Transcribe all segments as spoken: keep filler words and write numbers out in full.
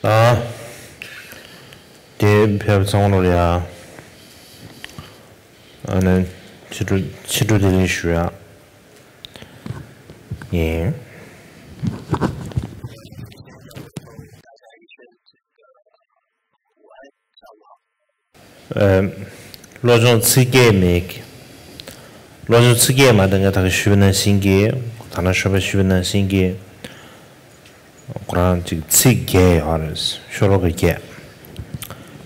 ཨ། དེ་ཕེབས་ཚང་མ་ལོ་ཡ། ཨ་ནི་ཕྱི་དྲོ་ཕྱི་དྲོ་བདེ་ལེགས་ཞུ་ཡ། ཡིན། ཨ། བློ་སྦྱོང་ཚིགས་བརྒྱད་མེད་ཀི། བློ་སྦྱོང་ཚིགས་བརྒྱད་མ་དང་ངས་ད་ག་ཞུས་པ་ནང་བཞིན་གྱི། ད་ནང་ཞུས་པ་ཞུས་པ་ནང་བཞིན་གྱི། ཁོ་རང་ཅིག་ཚིགས་བརྒྱད་ཡོད་རེད། ཤོ་ལོ་ཀ་བརྒྱད།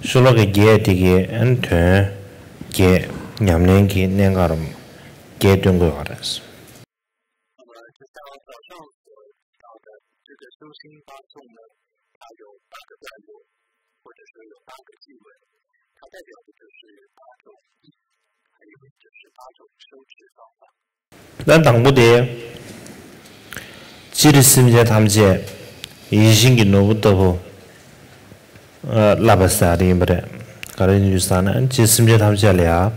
ཤོ་ལོ་ཀ་བརྒྱད་དེ་གའི་ཨན་དོན་བརྒྱད། ཉམས་ལེན་གྱི་གནད་འགག་རམ་བརྒྱད་སྟོན་དགོས་ཡོད་རེད། 那么就像早上所讲的，这个修心八颂呢，它有八个段落，或者说有八个祭文，它代表的就是八种意，还有就是八种修持方法。 ད་དང་པོ་དེ། སྤྱིར་སེམས་ཅན་ཐམས་ཅད་ཡིད་བཞིན་གྱི་ནོར་བུ་ལྟ་བུ། ཨ། བསླབ་པ་ཟེར་ཡ་དེ་ཡིན་པ་རེད། ག་རེ་ཡིན་ཟེར་ན་སྤྱིར་སེམས་ཅན་ཐམས་ཅད་ལ་ཡ། ཨ་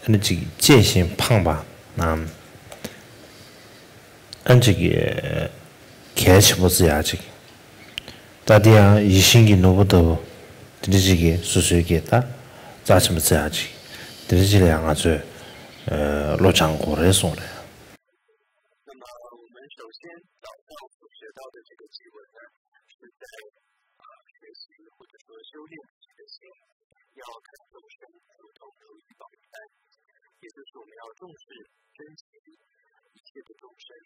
ནི་ཅིག་གཅེས་ཤིང་ཕངས་པ་ནམ། ཨ་ནི་ཅིག་གལ་ཆེན་པོ་བརྩི་ཡ་ཅིག་ད་དེ་ཡང་ཡིད་བཞིན་གྱི་ནོར་བུ་ལྟ་བུ། དེ་འདྲ་ཅིག་གིས་སོ་སོའི་གི་ད་རྩ་ཆེན་པོ་བརྩི་ཡ་ཅིག་དེ་འདྲ་ཅིག་ལ་ཡང་ང་ཚོས་ཨ་བློ་སྦྱང་དགོས་རེད་གསུངས་རེད། 那么我们首先早上所学到的这个祭文呢，是在啊学习或者说修炼自己的心，要看众生如同如一宝一般，也就是我们要重视、珍惜一切的众生，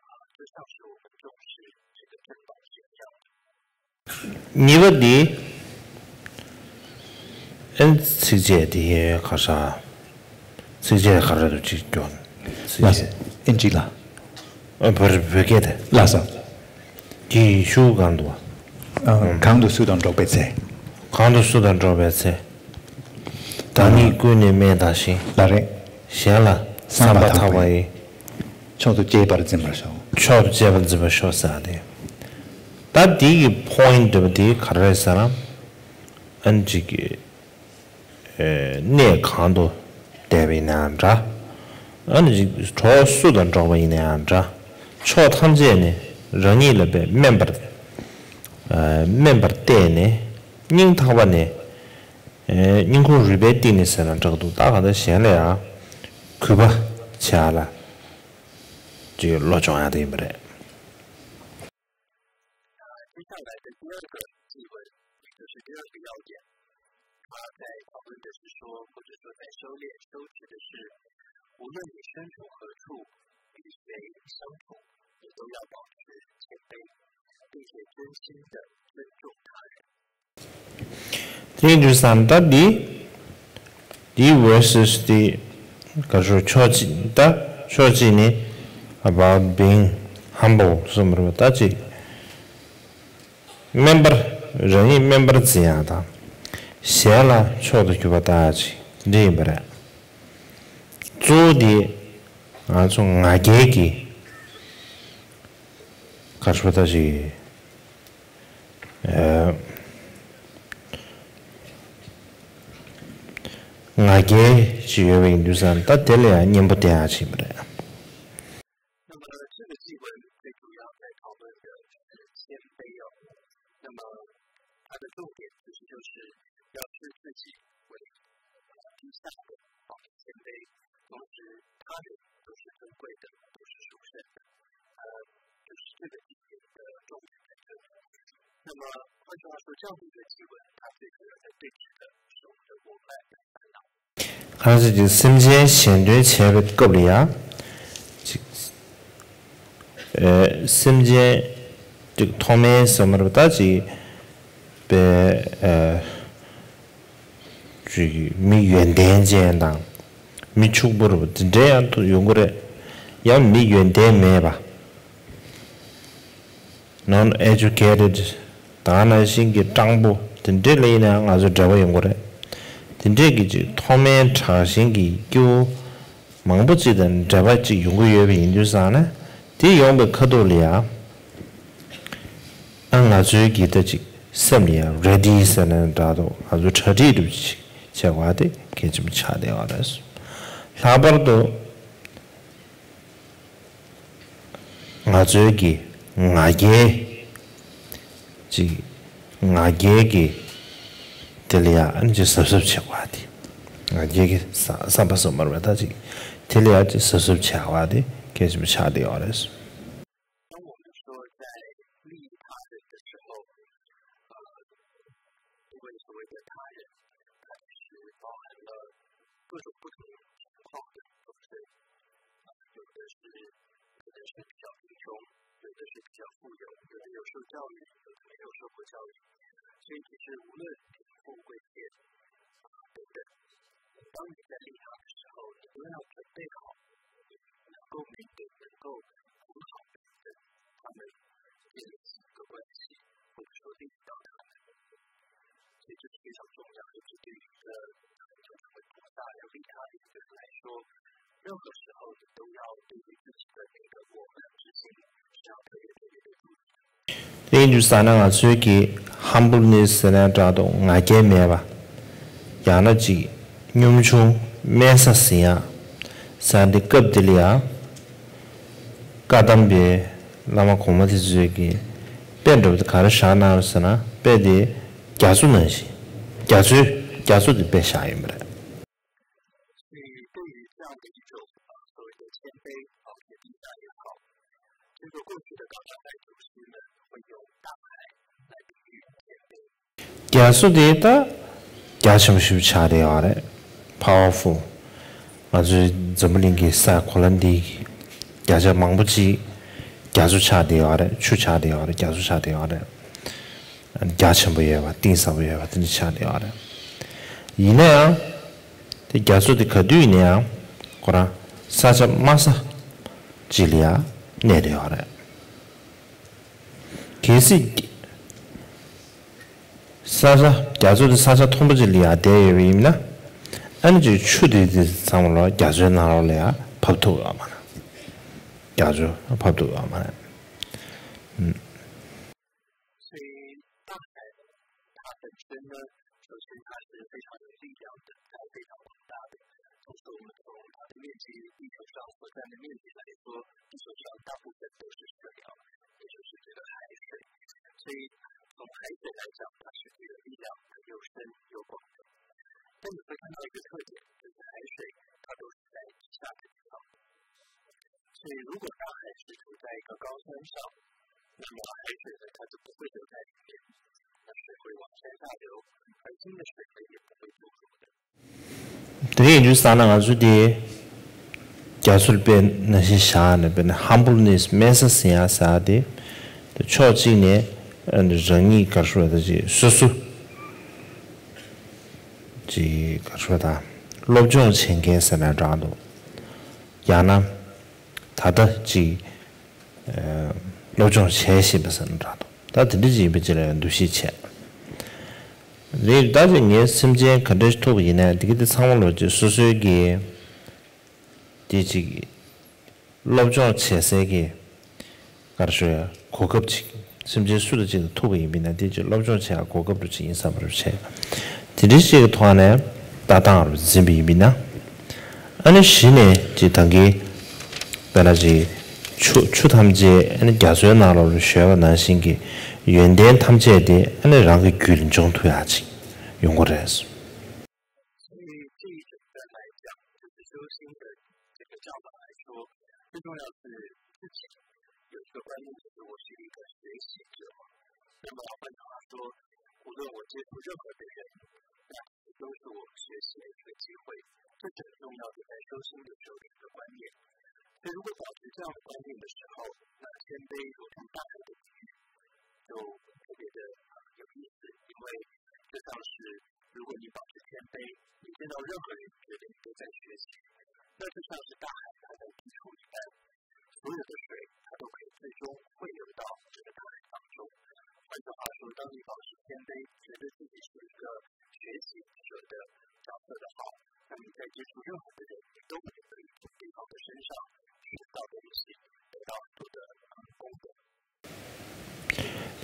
啊，就像是我们重视这个珍宝是一样的。 གཉིས་པ་འདི། ཨན་ཚིགས་བཅད་འདི་ག་ས། ཚིགས་བཅད་ག་རེ་འདུག་ཅིག་སྐྱོན། ཚིགས་བཅད། ཨན་ཅིག་ལ། ཨ་བར་བོད་སྐད་དེ། ལ་ས། འདི་ཤུ་གང་འདུག་བ། ཨ་གང་དུ་སུ་དང་འགྲོགས་པའི་ཚེ། གང་དུ་སུ་དང་འགྲོགས་པའི་ཚེ། བདག་ཉིད་ཀུན་ནི་དམན་དང་བཞིན། ལ་རེ། གཞན་ལ་བསམ་པ་ཐག་པ་ཡིས། མཆོག་ཏུ་གཅེས་པར་འཛིན་པར་ཤོག་མཆོག་ཏུ་གཅེས་པར་འཛིན་པར་ཤོག་ཟེར་ཏེ། ད་འདི་གི་པོ་ཡིན་ཊི་འདྲ་པོ་འདི་ག་རེ་རེད་ཟེར་ན། ཨན་ཅིག་གི་གནས་གང་དུ་བསྡད་པ་ཡིན་ནའང་འདྲ། ཨ་ནི་ཅིག་གྲོགས་སུ་དང་འགྲོགས་པ་ཡིན་ནའང་འདྲ། ཕྱོགས་ཐམས་ཅད་ནས་རང་ཉིད་ལ་དཔེ་དམན་པར། དམན་པར་བལྟས་ནས་སྙིང་ཐག་པ་ནས། སྙིང་ཁུང་རུས་པའི་གཏིང་ནས་ཟེར་ན་འདྲ་འདུག་ད་གང་ལྟར་གཞན་ལ་ཡང་གུས་པ་བྱེད་ཡ་ལ་ཅིག་བློ་སྦྱོང་ཡ་དེ་ཡིན་པ་རེད། 接下来的第二个祭文，也就是第二个要点，它在讨论的是说，或者说在修炼、修持的是，无论你身处何处，与谁相处，你都要保持谦卑，并且真心的尊重他人。 དེ་ཡིན་དུས་ཙམ་ད་འདི། འདིའི་verses དེ། ག་རེ་ཕྱོགས་གཅིག་ད་ཕྱོགས་གཅིག་ནི། about being humble གསུངས་པ་རེད་པ། ད་ཅིག་དམན་པར། རང་ཉིད་དམན་པར་འཛིན་ཡ་དང་། གཞན་ལ་མཆོག་ཏུ་གྱུར་པ་ལྟ་ཡ་ཅིག་འདི་ཡིན་པ་རེད། གཙོ་བོ་དེ་ང་ཚོ་ང་རྒྱལ་གྱི་ག་རེ་ཞུ་ད་ཅིག་ཨ། ང་རྒྱལ་ཅིག་ཡོད་པ་ཡིན་དུས་ཙང་ད་དེ་ལ་ཡང་གཉེན་པོ་བསྟེན་ཡ་ཅིག་ཡིན་པ་རེད། 那么这个祭文最主要在讨论的是谦卑哦。那么它的重点其实就是要视自己为低下的，保持谦卑，同时他人都是尊贵的，都是殊胜的。呃，就是这个祭文的重点在这里。那么换句话说，这样的一个祭文，它最主要在对峙的是我们的我慢跟烦恼。 གང་ཟག་ཅིག་སེམས་ཅན་གཞན་དོན་བྱེད་པའི་སྐབས་ལ་ཡང་། ཅིག་ཨེ། སེམས་ཅན་ཅིག་མཐོ་དམན་ཟེར་མ་རེད་པ། ད་ཅིག་པའི་ཨེ། ཅིག་མི་ཡོན་ཏན་ཅན་དང་། མི་ཕྱུག་པོ་རེད་པ། དེ་འདྲའི་ཡང་ཡོང་གི་རེད། ཡང་མི་ཡོན་ཏན་མེད་པ། non educated ད་ག་ནང་བཞིན་གྱི་སྤྲང་པོ་དེ་འདྲས་ལ་ཡིན་ན་ང་ཚོ་འབྲེལ་བ་ཡོང་གི་རེད། དེ་འདྲས་ཀྱི་ཅིག་མཐོ་དམན་དྲག་ཞན་གྱི་སྐྱེ་བོ་མང་པོ་ཅིག་དང་འབྲེལ་བ་ཅིག་ཡོང་གི་ཡོད་པ་ཡིན་དུས་ཙང་ན། དེ་ཡོང་པའི་ཁ་ཐུག་ལ་ཡང་། ཨ། ང་ཚོའི་གི་ད་ཅིག་སེམས་ལ་ཡང་ready ཟེར་ན་འདྲ་འདུག་ང་ཚོ་གྲ་སྒྲིག་འདྲ་ཅིག་བྱེད་དགོས་པ་དེ་གལ་ཆེན་པོ་ཆགས་བསྡད་ཡོད་རེད། ལྷག་པར་དུ། ང་ཚོའི་གི་ང་རྒྱལ་ཅིག་ ང་རྒྱལ་གྱི་དེ་ལ་ཡ་ཨ་ནི་ཅིག་གཟབ་གཟབ་བྱེད་དགོས་པ་དེ། ང་རྒྱལ་གྱི་བསམ་པ་སོགས་མ་རུང་བ་ད་ཅིག་དེ་ལ་ཡ་ཅིག་གཟབ་གཟབ་བྱེད་དགོས་པ་དེ་གལ་ཆེན་པོ་ཆགས་བསྡད་ཡོད་རེད། 当我们说在利益他人的时候，呃，因为所谓的他人，它其实包含了各种不同情况的人生。有的是，有的是比较贫穷，有的是比较富有，有的有受教育，有的没有受过教育。所以其实无论贫富贵贱，啊，等等，当你在利他的时候，你都要准备好，能够面对，能够很好的跟他们建立起一个关系，或者说利益到他们。所以这是非常重要的，这对于一个就是会广大要利他的一个人来说，任何时候你都要对于自己的那个我们自信是要特别特别的注意。དེ་ཡིན་དུས་ཙ་ན་ང་ཚོའི་གི་ཧམ་བུལ་ནེ་སི་ཟེར་ན་འདྲ་འདུག་ང་རྒྱལ་མེད་པ། ཡང་ན་ཅིག་གཉོམ་ཆུང་དམན་ས་ཟིན་ཡ་ཟེར་འདི་སྐབས་འདི་ལ་ཡ། བཀའ་གདམས་པའི་བླ་མ་གོང་མ་དེ་ཚོས་ཀྱི་དཔེ་འདྲ་པོ་དེ་ག་རེ་བཞག་གནང་རེད་ཟེར་ན། དཔེ་དེ་རྒྱ་མཚོ་ནང་བཞིན། རྒྱ་མཚོའི་རྒྱ་མཚོ་དེ་དཔེ་བཞག་ཡོད་པ་རེད། 所以对于这样的一种，呃，所谓的谦卑，啊，也比较友好。经过过去的高山派祖师们会用大海来比喻谦卑。རྒྱ་མཚོ་དེ་ད་རྒྱ་ཆེན་པོ་ཞིག་ཆགས་བསྡད་ཡོད་རེད། Powerful། ང་ཚོའི་འཛམ་བུ་གླིང་གི་ས་གོ་ལ་འདི་བརྒྱ་ཆ་མང་པོ་ཅིག་རྒྱ་མཚོ་ཆགས་བསྡད་ཡོད་རེད། ཆུ་ཆགས་བསྡད་ཡོད་རེད། རྒྱ་མཚོ་ཆགས་བསྡད་ཡོད་རེད། རྒྱ་ཆེན་པོ་ཡོད་པ་གཏིང་ཟབ་པོ་ཡོད་པ་དེ་འདྲ་ཆགས་བསྡད་ཡོད་རེད། ཡིན་ན་ཡང་དེ་རྒྱ་མཚོ་དེ་ག་དུས་ཡིན་ན་ཡང་ཁོ་རང་ས་ཆ་དམའ་ས་ཅིག་ལ་ཡང་གནས་བསྡད་ཡོད་རེད། གལ་སྲིད་ས་ཆ་རྒྱ་མཚོ་དེ་ས་ཆ་མཐོན་པོ་ཅིག་ལ་ཡང་བསྡད་ཡོད་པ་ཡིན་ན། ཨ་ནི་ཅིག་ཆུ་དེ་དེ་ཚང་མ་ལོག་རྒྱ་མཚོའི་ནང་ལོགས་ལ་ཡང་བབས་ཐུབ་ཡོད་མ་རེད། རྒྱ་མཚོ་བབས་ཐུབ་ཡོད་མ་རེད། ཨུམ། 所以大海呢，它本身呢，首先它是非常有力量的，它是非常伟大的。同时，我们从它的面积，地球上所占的面积来说，地球上大部分都是水啊，也就是这个海水。所以从海水来讲，它是具有力量的，又深又广的。但你会看到一个特点，就是海水它都是在地下的地方。所以如果大海是处在一个高山上，那么海水呢，它就不会留在里面，那水会往下下流，而新的水呢，也不会注入的。 དེ་ཡིན་དུས་ཙ་ན་ང་ཚོ་དེ་རྒྱ་མཚོར་དཔེ་ནང་བཞིན་བཞག་ནས། དཔེར་ན་ཧམ་བུལ་ནེ་སི་དམན་ས་ཟིན་ཡ་ཟེར་ཡ་དེ། དེ་ཕྱོགས་གཅིག་ནས་ཨ་ནི་རང་ཉིད་ག་རེ་ཟེར་དགོས་རེད། ད་ཅིག་སོ་སོ་ཅིག་ག་རེ་ཟེར་དགོས་རེད། ད་སློབ་སྦྱོང་བྱེད་མཁན་ཟེར་ན་འདྲ་འདུག་ཡང་ན་ད་ལྟ་ཅིག་ཨ་སློབ་སྦྱོང་བྱེད་བཞིན་པ་ཟེར་ན་འདྲ་འདུག་ད་དེ་འདྲ་ཅིག་ཡིན་པ་ཅིག་ལ་འདུ་ཤེས་བྱས། རེད། ད་ཅིག་ངའི་སེམས་ཅན་ག་འདྲ་ཞིག་ཐུག་པ་ཡིན་ནའི་དེ་གི་དེ་ཚང་མ་ལོག་ཅིག་སོ་སོའི་གི་དེ་ཅིག་སློབ་སྦྱོང་བྱེད་སའི་གི་ག་རེ་ཞུ་ཡ་གོ་སྐབས་ཅིག་སེམས་ཅན་སུ་དང་ཅིག་དང་ཐུག་པ་ཡིན་པ་ཡིན་ན། དེ་ཅིག་སློབ་སྦྱོང་བྱེད་ཡ་གོ་སྐབས་རུ་ཅིག་ཡིན་བསམ་པ་རུ་བྱས། དེ་འདྲ་ཞིག་གི་ཐོག་ནས་ལྟ་སྟངས་རུ་འཛིན་པ་ཡིན་པ་ཡིན་ན། ཨ་ནི་གཞི་ནས་ཅིག་ད་གིན་དཔེར་ན་ཅིག་ཆུ་ཆུ་ཐམས་ཅད་ཨ་ནི་རྒྱ་མཚོའི་ནང་ལོགས་ལ་གཞོལ་བ་ནང་བཞིན་གྱི་ཡོན་ཏན་ཐམས་ཅད་དེ་ཨ་ནི་རང་གི་རྒྱུད་ལ་འབྱུང་ཐུབ་ཡ་ཅིག་ཡོང་གི་རེད། 所以这一整段来讲，就是修心的这个教导来说，最重要是自己有一个观念，就是我是一个学习者。那么换句话说，无论我接触任何的人，那都是我学习的一个机会。这是很重要的，在修心的时候的一个观念。所以如果保持这样的观念的时候，那谦卑如同大海的比喻，就特别的有意思，因为就像是如果你保持谦卑，你见到任何人觉得你都在学习，那就像是大海它在溢出一般，所有的水它都可以最终汇流到这个大海当中。换句话说，当你保持谦卑，觉得自己是一个学习者的角色的话，那你在接触任何的人，你都可以从对方的身上学到东西，得到很多的功德。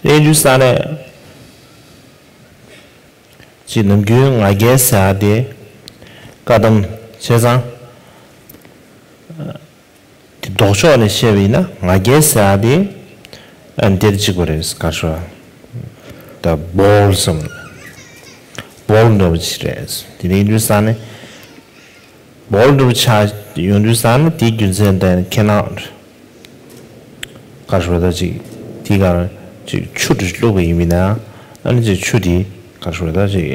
དེ་ཡིན་དུས་ཙ་ན་ཅིག་ནམ་རྒྱུན་ང་རྒྱལ་ཟེར་ཡ་དེ་བཀའ་གདམས་བྱས་ཙང་། དེ་ལྡོག་ཕྱོགས་ནས་བཤད་པ་ཡིན་ན་ང་རྒྱལ་ཟེར་ཡ་དེ་ཨ་འདིར་གཅིག་པ་རེད། ག་རེ་ཞུ་བ། ད་ bold བསམ། bold འདྲ་བོ་ཅིག་རེད། དེ་ནས་ཡིན་དུས་ཙང་ནས་bold འདྲ་བོ་ཆགས་ཡོང་དུས་ཙང་ནས་དེའི་རྒྱུ་མཚན་དེ་ནི་ཁྱེད་རང་ག་རེ་ཞུ་དགོས་རེད། ད་ཅིག་དེའི་སྒང་ཅིག་ཆུ་འདྲ་བླུགས་པ་ཡིན་པ་ཡིན་ན། ཨ་ནི་ཅིག་ཆུ་དེ་ག་རེ་ཞུ་དགོས་རེད། ད་ཅིག་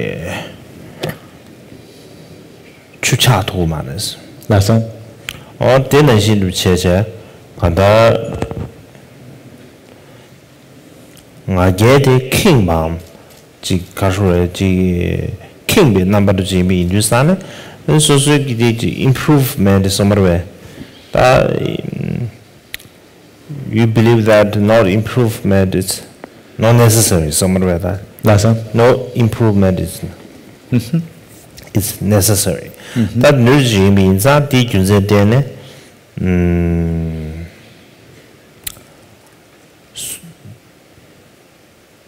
ཆུ་ཆགས་ཐུབ་ཀྱི་མ་རེད། ལགས་སོ། འོ་དེ་ནང་བཞིན་དུ་བྱས་བྱས་གང་ལྟར་ང་རྒྱལ་དེ་ཁེངས་པའམ་ཅིག་ག་རེ་ཞུ་དགོས་རེད། ཅིག་ཁེངས་པའི་རྣམ་པ་འདྲ་ཅིག་ཡིན་པ་ཡིན་དུས་ཙང་ནས་སོ་སོའི་གི་དེ་ཅིག་improvement བསམ་པ་རེད་པས། ད་you believe that not improvement is not necessary བསམ་པ་རེད་པས། ད་ལགས་སོ། no improvement is is necessary ད་ནུས་ཅིག་ཡིན་པ་ཡིན་ཙང་དེའི་རྒྱུ་མཚན་བརྟེན་ནས། ཨུམ།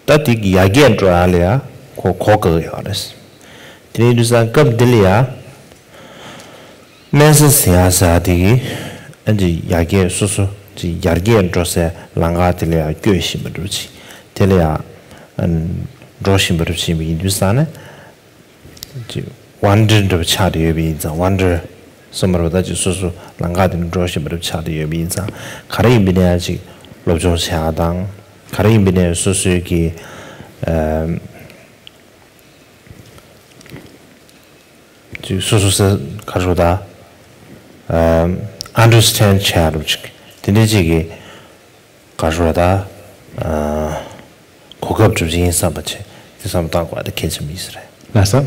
ད་དེ་གི་ཡར་རྒྱས་འགྲོ་ཡ་ལ་ཡ་གོ་གོ་དགོས་ཡོད་རེད། དེ་ཡིན་དུས་ཙང་སྐབས་འདི་ལ་ཡ་སྨན་ཟས་ཟ་ཡ་ཟ་ཡ་དེ་གི་ཨ་ཅེ་ཡར་རྒྱས་སོ་སོ་ཅིག་ཡར་རྒྱས་འགྲོ་སའི་ལམ་ཁ་དེ་ལ་ཡ་བསྐྱོད་བཞིན་པ་འདྲ་ཅིག་དེ་ལ་ཡ་ཨ་འགྲོ་བཞིན་པ་འདྲ་ཅིག་ཡིན་དུས་ཙང་ནས། ཅིག་ཝན་ཌར་འདྲ་པོ་ཆགས་བསྡད་ཡོད་པ་ཡིན་ཙང་། ཝན་ཌར་བསམ་པ་རེད་པས། ད་ཅིག་སོ་སོ་ལམ་ཁ་དེ་ནས་འགྲོ་བཞིན་པ་འདྲ་པོ་ཆགས་བསྡད་ཡོད་པ་ཡིན་ཙང་། ག་རེ་ཡིན་པ་ཡིན་ན་ཡང་ཅིག་སློབ་སྦྱོང་བྱེད་ཡག་དང་། ག་རེ་ཡིན་པ་ཡིན་ན་ཡང་སོ་སོའི་གི་ཨམ། ཅིག་སོ་སོ་སེ་ག་རེ་ཞུ་དགོས་རེད། ཨམ། ཨན་ཌར་སི་ཊེན་ཌ་བྱེད་ཡག་འདྲ་པོ་ཅིག་དེ་འདྲ་ཅིག་གི་ག་རེ་ཞུ་དགོས་རེད། ཨ། གོ་སྐབས་འགྲུབ་ཀྱི་ཡིན་བསམ་པ་བྱས་དེ་བསམ་བློ་བཏང་དགོས་པ་དེ་གལ་ཆེན་པོ་ཡིན་ས་རེད། ལགས་སོ།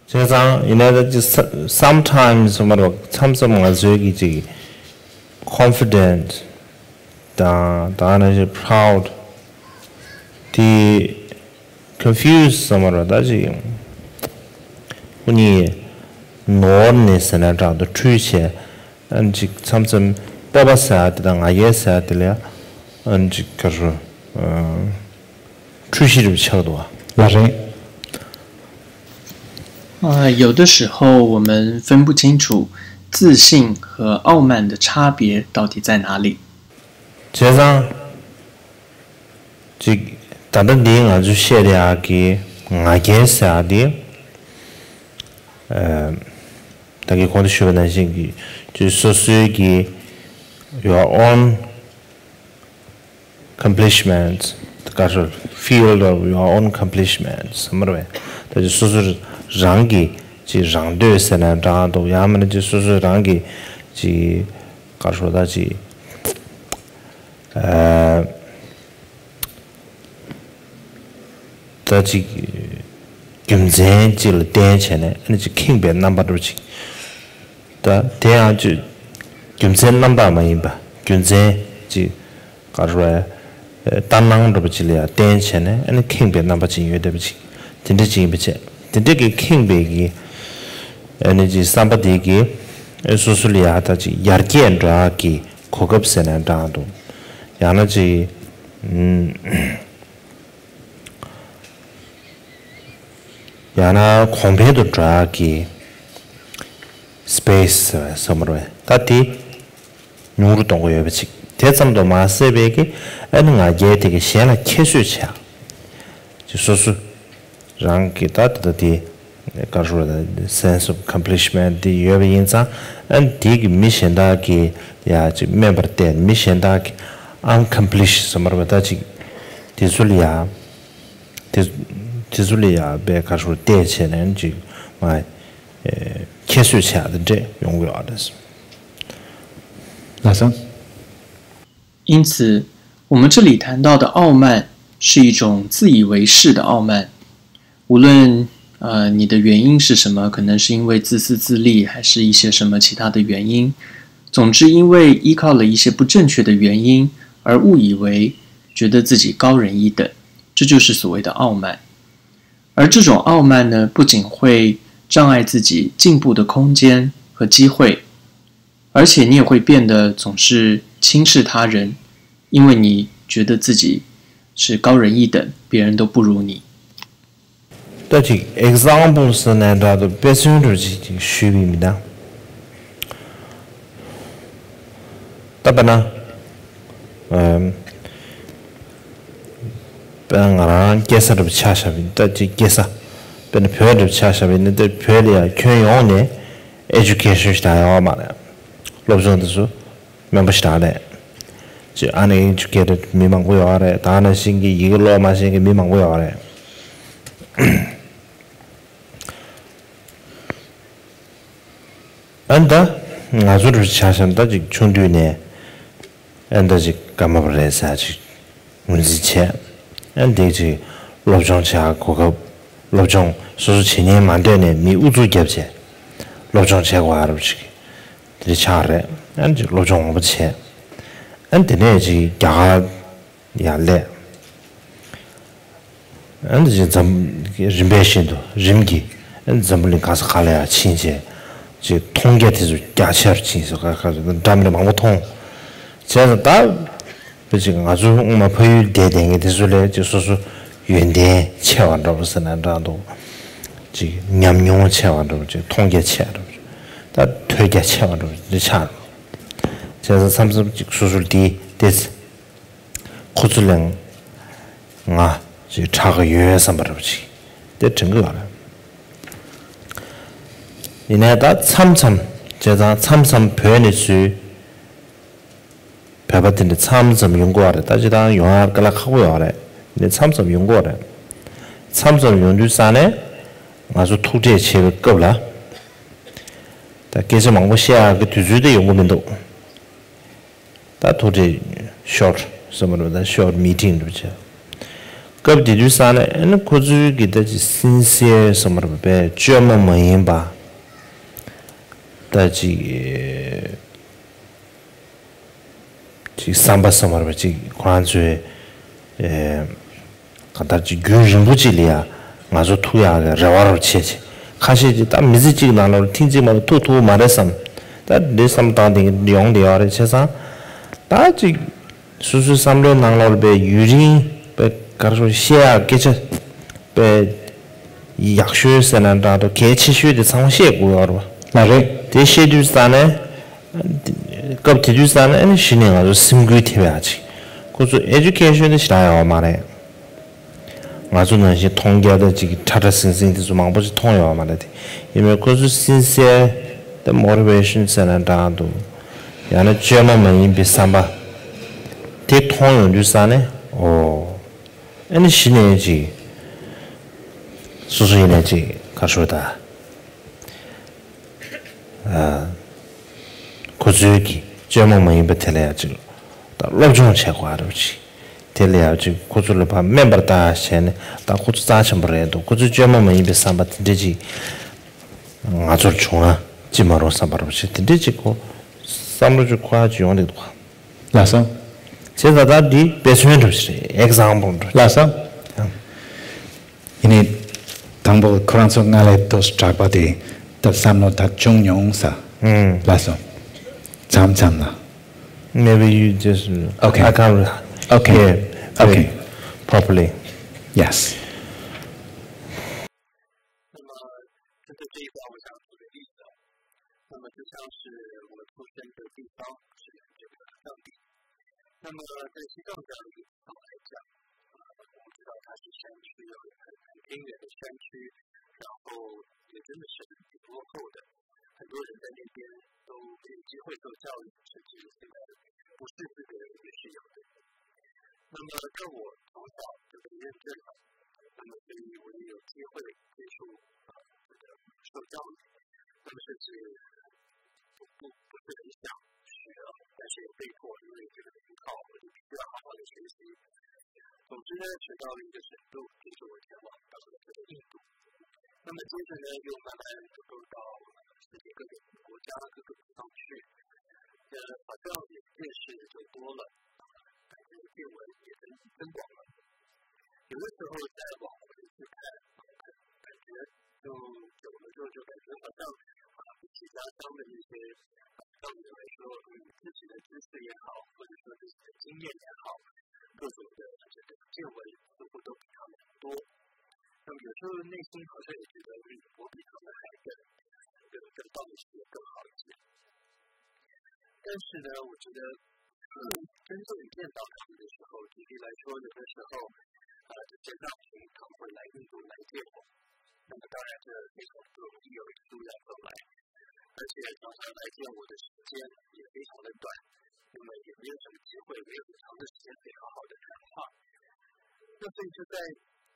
བྱས་ཙང་ཡིན་ན་ད་ཅིག་sometimes མཚམས་མཚམས་ང་ཚོའི་གི་ཅིག་confident དང་ད་ནང་བཞིན་proud དེ། confuse བསམ་པ་རེད་པས། ད་ཅིག་ཁོ་གཉིས་ནོར་ནས་ཟེར་ན་འདྲ་འདུག་འཁྲུལ་བྱས། ཨ་ནི་ཅིག་མཚམས་མཚམས་སྤོབས་པ་ཟེར་ཡག་དེ་དང་ང་རྒྱལ་ཟེར་ཡག་དེ་ལ་ཡ་ཨ་ནི་ཅིག་ག་རེ་ཞུ། འཁྲུལ་གཞི་རེ་ཆགས་འདུག་པ། ལགས་རེད།呃，有的时候我们分不清楚自信和傲慢的差别到底在哪里。 བྱས་ཙང་ཅིག་ད་ལྟ་འདི་ང་ཚོས་བཤད་ཡག་གི་ང་རྒྱལ་ཟེར་ཡག་དེ། ཨ། ད་གིན་གོང་དུ་ཞུས་པ་ནང་བཞིན་གྱི་ཅིག་སོ་སོའི་གི་your own accomplishments ག་རེ་ཞུ། field of your own accomplishments བསམ་པ་རེད་པས། ད་ཅིག་སོ་སོ་རང་གི་ཅིག་རང་འདོད་ཟེར་ན་འདྲ་འདུག་ཡང་མིན་ན་ཅིག་སོ་སོ་རང་གི་ཅིག་ག་རེ་ཞུ། ད་ཅིག་ཨ། ད་ཅིག་རྒྱུ་མཚན་ཅིག་ལ་བརྟེན་བྱས་ནས་ཨ་ནི་ཅིག་ཁེངས་པའི་རྣམ་པ་འདྲ་པོ་ཅིག་ད་དེ་ཡང་ཅིག་རྒྱུ་མཚན་རྣམ་དག་མ་ཡིན་པ། རྒྱུ་མཚན་ཅིག་ག་རེ་ཞུ། ལྟར་སྣང་འདྲ་པོ་ཅིག་ལ་ཡང་བརྟེན་བྱས་ནས་ཨ་ནི་ཁེངས་པའི་རྣམ་པ་ཅིག་ཡོད་བསྡད་པ་ཅིག་དེ་འདྲ་ཅིག་ཡིན་པ་བྱས། དེ་འདྲ་གི་ཁེངས་པའི་གི་ཨ་ནི་ཅིག་བསམ་པ་དེ་གིས་སོ་སོ་ལ་ཡང་ད་ཅིག་ཡར་རྒྱས་འགྲོ་ཡག་གི་གོ་སྐབས་ཟེར་ན་འདྲ་འདུག་ཡང་ན་ཅིག་ཡང་ན་གོང་འཕེལ་དུ་འགྲོ་ཡག་གི་སི་པེ་སི་ཟེར་བསམ་པ་རེད་པས། ད་དེ་ཉུང་རུ་གཏོང་གི་ཡོད་པ་ཅིག་དེ་ཙམ་དུ་མ་ཟད་པའི་གི་ཨ་ནི་ང་རྒྱལ་དེ་གི་གཞན་ལ་ཁྱད་གསོད་བྱེད་ཡག་ཅིག་སོ་སོ་རང་གི་ད་ད་ད་དེ་ག་རེ་ཞུ། ད་sense of accomplishment དེ་ཡོད་པ་ཡིན་ཙང་། ཨ་ནི་དེ་གི་མི་གཞན་དག་གིས་ཡ་ཅིག་དམན་པར་བལྟས། མི་གཞན་དག་གིས་unaccomplished བསམ་པ་རེད་པས། ད་ཅིག་ དེ་ཚོ་ལ་ཡ། དེ་དེ་ཚོ་ལ་ཡ་དཔེ་ཁ་ཤོར་བལྟས་བྱས་ནས་ཅིག་མ་ཨེ་ཁྱད་གསོད་བྱས་དེ་འདྲས་ཡོང་གི་ཡོད་རེད། ལགས་སོ། 因此，我们这里谈到的傲慢是一种自以为是的傲慢，无论呃你的原因是什么，可能是因为自私自利，还是一些什么其他的原因。总之，因为依靠了一些不正确的原因而误以为觉得自己高人一等，这就是所谓的傲慢。而这种傲慢呢，不仅会障碍自己进步的空间和机会，而且你也会变得总是轻视他人，因为你觉得自己是高人一等，别人都不如你。 ད་ཅིག་example་ཟེར་ན་འདྲ་འདུག་དཔེ་མཚོན་འདྲ་ཅིག་ཅིག་ཞུས་པ་ཡིན་ན། ད་དཔེར་ན། ཨམ། དཔེར་ན་ང་རང་སྐྱེས་ས་འདྲ་པོ་ཆ་བཞག་པ་ཡིན་ད་ཅིག་སྐྱེས་ས། དཔེར་ན་བོད་འདྲ་པོ་ཆ་བཞག་པ་ཡིན་ན་ད་བོད་ལ་ཡང་ཁྱོན་ཡོངས་ནས་education་ཞིག་ད་ཡོད་མ་རེད། སློབ་སྦྱོང་དེ་ཚོ། སྨན་པ་ཞིག་རག་རེད། ཅེས་uneducated་མི་མང་པོ་ཡོད་རེད། ད་ནང་བཞིན་གྱི་ཡི་གེ་ཀློག་མ་ཤེས་མཁན་མི་མང་པོ་ཡོད་རེད། ཨ་ནི་ད་ང་ཚོ་རུ་ཆ་བཞག་ན་ད་ཅིག་ཆུང་དུས་ནས་ཨ་ནི་ད་ཅིག་ཀརྨ་པ་རེད་ཟེར་ཅིག་ངོས་འཛིན་བྱས། ཨ་ནི་དེ་ཅིག་སློབ་སྦྱོང་བྱེད་གོ་སྐབས་སློབ་སྦྱོང་སོ་སོ་བྱེད་ཉན་མ་འདོད་ནས་མི་ཨུ་ཚུགས་བརྒྱབ་བྱས་སློབ་སྦྱོང་བྱེད་དགོས་ཨ་རབ་ཅིག་དེ་འདྲ་ཆགས་རེད། ཨ་ནི་ཅིག་སློབ་སྦྱོང་མང་པོ་བྱས། ཨ་ནི་དེ་ནས་ཅིག་རྒྱ་གར་ཡར་སླེབས། ཨ་ནི་ཅིག་འཛམ་རིམ་པས་བཞིན་དུ་རིམ་གྱིས་ཨ་ནི་འཛམ་བུ་གླིང་ག་ས་ག་ལ་ཡར་ཕྱིན་བྱས་ཅིག་མཐོང་རྒྱ་དེ་ཚོ་རྒྱ་ཆེར་ཕྱིན་སོང་། ག་ག་འགྲམ་ནས་མང་པོ་མཐོང་། བྱས་ཙང་ད་དཔེ་ཅིག་ང་ཚོ་སྔོན་མ་ཕ་ཡུལ་བསྡད་བསྡད་མཁན་དེ་ཚོ་ལས་ཅིག་སོ་སོ་ཡོན་ཏན་ཆེ་བ་འདྲ་པོ་ཟེར་ན་འདྲ་འདུག་ཅིག་ཉམས་མྱོང་ཆེ་བ་འདྲ་པོ་ཅིག་མཐོང་རྒྱ་ཆེ་བ་འདྲ་པོ་ཅིག་ད་ཐོས་རྒྱ་ཆེ་བ་འདྲ་པོ་ཅིག་འདི་ཆགས་འདུག་བྱས་ཙང་མཚམས་མཚམས་ཅིག་སོ་སོར་དེ་དེ་ཁོ་ཚོ་ལས་ང་ཅིག་དྲག་གི་ཡོད་བསམ་པ་འདྲ་པོ་ཅིག་དེ་དྲན་གི་ཡོད་རེད། ཡིན་ནའི་ད་མཚམས་མཚམས་བྱས་ཙང་མཚམས་མཚམས་བོད་ནས་ཚུར་བོད་པ་དེ་འདྲ་མཚམས་མཚམས་ཡོང་གི་ཡོད་རེད། ད་ཅི་ད་ཡོང་ཡ་དཀའ་ལས་ཁག་པོ་ཡོད་རེད། ཡིན་ནའི་མཚམས་མཚམས་ཡོང་གི་ཡོད་རེད། མཚམས་མཚམས་ཡོང་དུས་ཙང་ནས་ང་ཚོ་ཐུག་འཕྲད་བྱེད་པའི་སྐབས་ལ་ད་སྐད་ཆ་མང་པོ་བཤད་ཡག་གི་དུས་ཚོད་དེ་ཡོང་གི་མི་འདུག་ད་ཐུག་འཕྲད་short་བསམ་པ་རེད། ད་short meeting་འདྲ་བྱས། སྐབས་དེ་དུས་ཙང་ནས་ཨ་ནི་ཁོ་ཚོའི་གི་ད་ཅི་sincere་བསམ་པ་རེད། དཔེ་བཅོས་མ་མ་ཡིན་པ། ད་ཅི་ཅིག་བསམ་པ་བསམ་པ་རེད། ཅིག་ཁོ་རང་ཚོའི་ཨེ། གང་ལྟར་ཅིག་རྒྱུན་རིང་པོ་ཅིག་ལ་ཡ་ང་ཚོ་ཐུག་ཡག་གི་རེ་བ་རུ་བྱས་ཅིག་ཁ་ཤས་ཅིག་ད་མི་ཚེ་གཅིག་ནང་ལོགས་ཐེངས་གཅིག་མ་གཏོགས་ཐུག་ཐུབ་མ་རེད་བསམ། ད་འདི་བསམ་སྟངས་དེ་ཡོང་བསྡད་ཡོད་རེད། བྱས་ཙང་ད་ཅིག་སོ་སོའི་བསམ་བློའི་ནང་ལོགས་པའི་ཡུན་རིང་པའི་ག་རེ་ཞུ་བཤད་ཡག་སྐད་ཆ་པའི་ཡག་ཤོས་ཟེར་ན་འདྲ་འདུག་གལ་ཆེ་ཤོས་དེ་ཚང་མ་བཤད་དགོས་ཡོད་རེད་པ། ལགས་རེད། དེ་བཤད་དུས་ཙང་ནས་སྐབས་དེ་དུས་ཙང་ནས་ཨ་ནི་གཞི་ནས་ང་ཚོ་སེམས་འགུལ་ཐེབས་ཡག་ཅིག་ཁོ་ཚོ་education་དེ་ཞེ་དྲག་ཡོད་མ་རེད། ང་ཚོ་ནང་བཞིན་མཐོང་རྒྱ་དང་ཅིག་ཁྲ་ཁྲ་ཟིང་ཟིང་དེ་ཚོ་མང་པོ་ཞིག་མཐོང་ཡོད་མ་རེད་དེ། ཡིན་ནའི་ཁོ་ཚོ་sincere་དང་motivation་ཟེར་ན་འདྲ་འདུག་ཡང་ན་བཅོས་མ་མ་ཡིན་པའི་བསམ་པ་དེ་མཐོང་ཡོང་དུས་ཙང་ནས་ཨོ། ཨ་ནི་གཞི་ནས་ཅིག་སོ་སོ་ཡིན་ནའི་ཅིག་ག་རེ་ཞུ་ད། ཁོ་ཚོའི་གི་བཅོས་མ་མ་ཡིན་པ་དེ་ལ་ཡང་ཅིག་ད་སློབ་སྦྱོང་བྱེད་དགོས་རེད་ཅིག་དེ་ལ་ཡང་ཅིག་ཁོ་ཚོ་ལ་ཕར་སྨན་པར་ལྟ་བྱས་ནས་ད་ཁོ་ཚོ་རྩ་ཆེན་པོ་རེད་འདུག་ཁོ་ཚོའི་བཅོས་མ་མ་ཡིན་པའི་བསམ་པ་དེ་འདྲས་ཅིག་ང་ཚོར་བྱུང་ན་ཅི་མ་རུང་བསམ་པ་རེད་ཅིག་དེ་འདྲས་ཅིག་ཁོ་བསམ་བློ་ཅིག་འཁོར་ཡག་ཅིག་ཡོང་བསྡད་འདུག་ལགས་སོ། བྱས་ཙང་ད་འདི་དཔེ་མཚོན་འདྲ་པོ་ཞིག་རེད། example་འདྲ་པོ་ཞིག་ལགས་སོ། ཡིན་ནའི། དང་པོ་ཁོ་རང་ཚོ་སྔ་ལས་ཏོག་ཙམ་དྲག་པ་དེ་ད་བསམ་བློ་ད་བྱུང་མྱོང་ས། ལགས་སོ། མཚམས་མཚམས་ལ། Maybe you just Okay. I can't Okay. hear Okay. properly. Yes. 那么，针对这一段，我想举个例子。那么，就像是我出生的地方是这个藏地。那么，在西藏这样的一个地方来讲，呃，我们知道它是山区，很很偏远的山区，然后也真的是挺落后的。很多人在那边都没有机会受教育，甚至现在不识字的人也是有的。那么在我从小就被认证了，那么所以我也有机会接触啊这个受教育，那么甚至不不不是很想学，但是也被迫，因为这个依靠，我就必须要好好的学习。总之呢，学到了一个程度，就是我前往到了这个印度。那么接着呢，又慢慢的走到世界各个国家、各个地方去，呃，好像眼界是就多了，感觉见闻也增增广了。有的时候再往回去看，感觉就久了之后就感觉好像啊，比起家乡的那些啊教育来说，嗯，自己的知识也好，或者说自己的经验也好，各种的这个见闻似乎都比他们多。那么有时候内心好像也觉得，嗯，我比他们还更更更棒一些，更好一些。但是呢，我觉得，嗯，真正见到他们的时候，举例来说，有的时候，呃，就见到他们会来印度来见我，那么当然这非常不容易，有一个度量衡来，而且常常来见我的时间也非常的短，那么也没有什么机会，没有很长的时间可以好好的谈话。那所以就在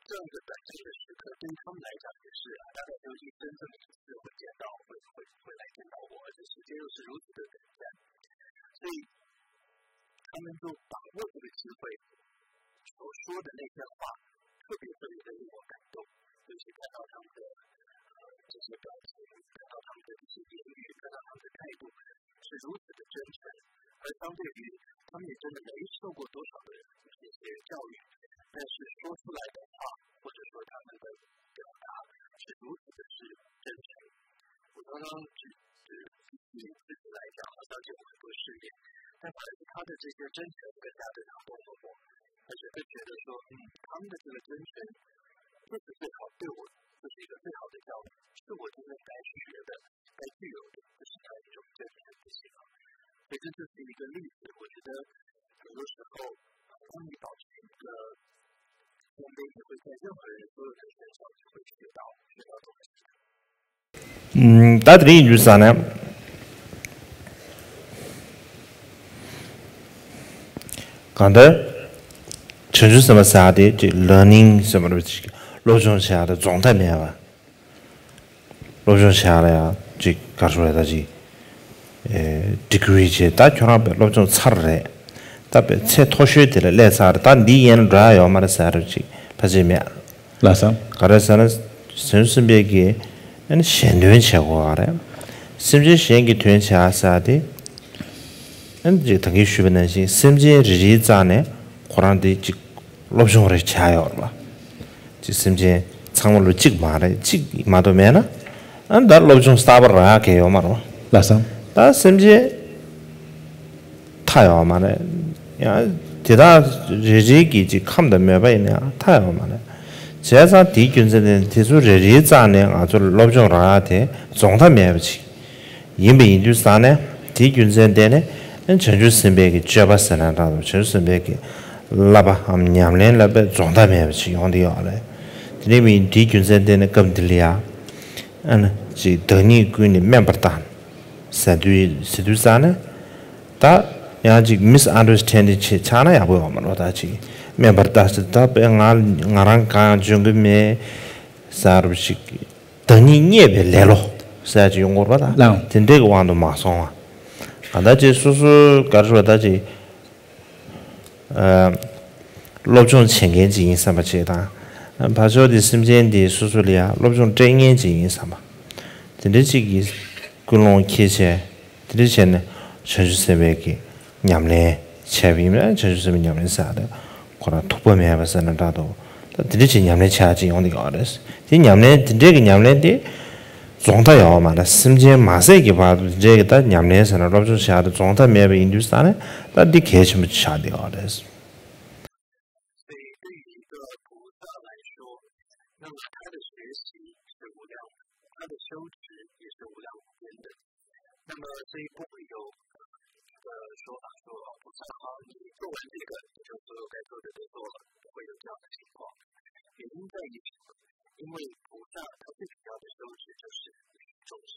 这样一个短暂的时刻，对于他们来讲，也是啊，大概只有一生这么一次会见到，会会会来见到我，而且时间又是如此的短暂，所以他们就把握这个机会，所说的那些话，特别特别的令我感动，尤其看到他们的呃这些表情，看到他们的一些言语，看到他们的态度，是如此的真诚，而相对于他们也真的没受过多少的这些教育，但是说出来的话，或者说他们的表达是如此的是真诚。我刚刚只只以自己来讲，好像见过很多世面，但反而是他的这些真诚更加的打动了我，而且会觉得说，嗯，他们的这个真诚，这是最好对我，这是一个最好的教育，是我真正该学的、该具有的，就是这样一种真诚的心。所以这就是一个例子，我觉得很多时候，当你保持一个谦卑，你会在任何人、所有人身上都会学到学到东西。 ད་དེ་རིང་ཡིན་རྒྱུ་ས་ནས་གང་ལྟར་བྱང་ཆུབ་སེམས་དཔའ་ཟེར་ཡག་དེ་ཅིག་learning ཟེར་བ་རེད། ཅིག་སློབ་སྦྱོང་བྱེད་ཡག་དེ་རྫོགས་མཐའ་མེད་པ། སློབ་སྦྱོང་བྱེད་ཡག་ལ་ཡང་ཅིག་ག་རེ་ཟེར་ད་ཅིག་degree བྱས། ད་ཁྱོད་རང་པའི་སློབ་སྦྱོང་ཚར་རེད། ད་པའི་ཚད་མཐོ་ཤོས་དེ་ལ་སླེབས་ཚར་རེད། ད་འདི་ཡན་འགྲོ་ཡག་ཡོད་མ་རེད་ཟེར་ཡག་ཅིག་ཕལ་ཆེར་མེད། ལགས་སོ། ག་རེ་ཟེར་ན། བྱང་ཆུབ་སེམས་དཔའི་གི་ཨ་ནི་གཞན་དོན་བྱེད་དགོས་པ་རེད། སེམས་ཅན་གཞན་གྱི་དོན་བྱེད་ཡག་ཟེར་ཡག་དེ། ཨ་ནི་ཅིག་ད་གིན་ཞུས་པ་ནང་བཞིན་སེམས་ཅན་རེ་རེའི་རྩ་ནས་ཁོ་རང་དེ་ཅིག་སློབ་སྦྱོང་རེ་བྱས་ཡོད་རེད་པ། ཅིག་སེམས་ཅན་ཚང་མ་ལོ་གཅིག་མ་རེད། གཅིག་མ་གཏོགས་མེད་ན། ཨ་ནི་ད་སློབ་སྦྱོང་གསར་པ་རག་ཡག་གི་ཡོད་མ་རེད་པ། ལགས་སོ། ད་སེམས་ཅན་མཐའ་ཡོད་མ་རེད། ཡང་དེ་དག་རེ་རེ་གི་ཅིག་ཁམས་དང་མོས་པ་ཡིན་ན་ཡང་མཐའ་ཡོད་མ་རེད། བྱས་ཙང་དེའི་རྒྱུ་མཚན་དེ་དེ་ཚོ་རེ་རེའི་རྩ་ནས་ང་ཚོར་སློབ་སྦྱོང་རག་ཡག་དེ་རྫོགས་མཐའ་མེད་པ་ཅིག་ཡིན་པ་ཡིན་དུས་ཙང་ནས། དེའི་རྒྱུ་མཚན་དེ་ནི་བྱང་ཆུབ་སེམས་དཔའི་གི་སྤྱོད་པ་ཟེར་ན་འདྲ་འདུག་བྱང་ཆུབ་སེམས་དཔའི་གི་བསླབ་པའམ་ཉམས་ལེན་བསླབ་པའི་རྫོགས་མཐའ་མེད་པ་ཅིག་ཡོང་བསྡད་ཡོད་རེད། དེ་འདྲ་ཡིན་དུས་རྒྱུ་མཚན་དེ་ནི་སྐབས་འདི་ལ་ཡ། ཨ་ནི་ཅིག་བདག་ཉིད་ཀུན་ནས་དམན་པར་བལྟ། ཟེར་དུས་ཟེར་དུས་ཙང་ནས། ད་ཡང་ཅིག་misunderstanding་ཆེ་ཆགས་ན་ཡག་པོ་ཡོད་མ་རེད། ད་ཅིག་དམན་པར་བལྟ་ཟེར། ད་དཔེ་ང་ང་རང་གང་ཡང་འཇོན་གི་མེད་ཟེར་བ་ཞིག་བདག་ཉིད་བརྙས་པའི་ལེ་ལོ་ཟེར་ཅིག་ཡོང་གི་རེད་པ། ད་ལགས། དེ་འདྲའི་གི་དབང་དུ་མ་སོང་བ། གང་ལྟར་ཅིག་སོ་སོ་ག་རེ་ཟེར་ད་ཅིག་ཨ། སློབ་སྦྱོང་བྱེད་མཁན་ཅིག་ཡིན་བསམ་པ་ཅིག་དང་། ཕར་ཕྱོགས་དེ་སེམས་ཅན་དེ་སོ་སོ་ལ་ཡ་སློབ་སྦྱོང་སྤྲད་མཁན་ཅིག་ཡིན་བསམ་པ། དེ་འདྲ་ཅིག་གི་ཀུན་སློང་འཁྱེར་བྱས། དེ་འདྲ་བྱས་ནས་བྱང་ཆུབ་སེམས་དཔའི་གི་ཉམས་ལེན་བྱས་པ་ཡིན་ན། བྱང་ཆུབ་སེམས་དཔའི་ཉམས་ལེན་ཟེར་ཡག་དེ་ཁོ་རང་ཐུག་པ་མེད་པ་ཟེར་ན་འདྲ་འདུག་ད་དེ་འདྲ་ཅིག་ཉམས་ལེན་བྱེད་ཡག་ཅིག་ཡོང་བསྡད་ཡོད་རེད། དེ་ཉམས་ལེན་དེ་འདྲའི་གི་ཉམས་ལེན་དེ་རྫོགས་མཐའ་ཡོད་མ་རེད། སེམས་ཅན་མ་ཟད་ཀྱི་བར་དུ་དེ་འདྲའི་གི་ད་ཉམས་ལེན་ཟེར་ན་སློབ་སྦྱོང་བྱེད་ཡག་དེ་རྫོགས་མཐའ་མེད་པ་ཡིན་དུས་ཙང་ནས། ད་འདི་གལ་ཆེན་པོ་ཆགས་བསྡད་ཡོད་རེད། 所以对于一个菩萨来说，那么他的学习是无量无边的，他的修持也是无量无边的。那么所以不会有呃一个说法说，哦，菩萨好，你做完这个，你就所有该做的都做了，不会有这样的情况。原因在于什么？因为菩萨他最主要的修持就是利益众生。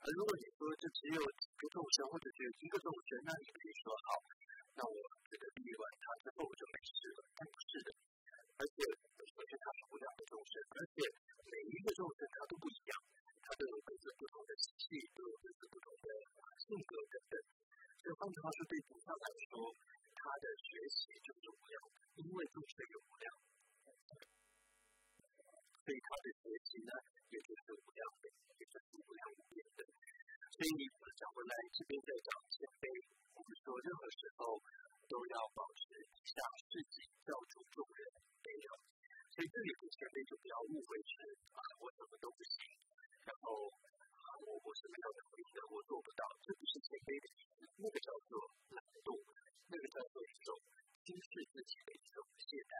而如果你说就只有几个众生，或者只有一个众生，那你可以说好，那我这个利益完他之后，我就没事方说对菩萨来说，他的学习就是无量，因为众生有无量，所以他的学习呢，也就是无量的，也就是无量无边的。所以我们讲回来，这边在讲谦卑，我们说任何时候都要保持以下事情，要助众人悲。所以这里的谦卑就不要误会是啊，我什么都不行，然后啊，我我什么样的能力都我做不到，这不是谦卑的意思，那个叫做懒惰，那个叫做一种轻视自己的一种懈怠。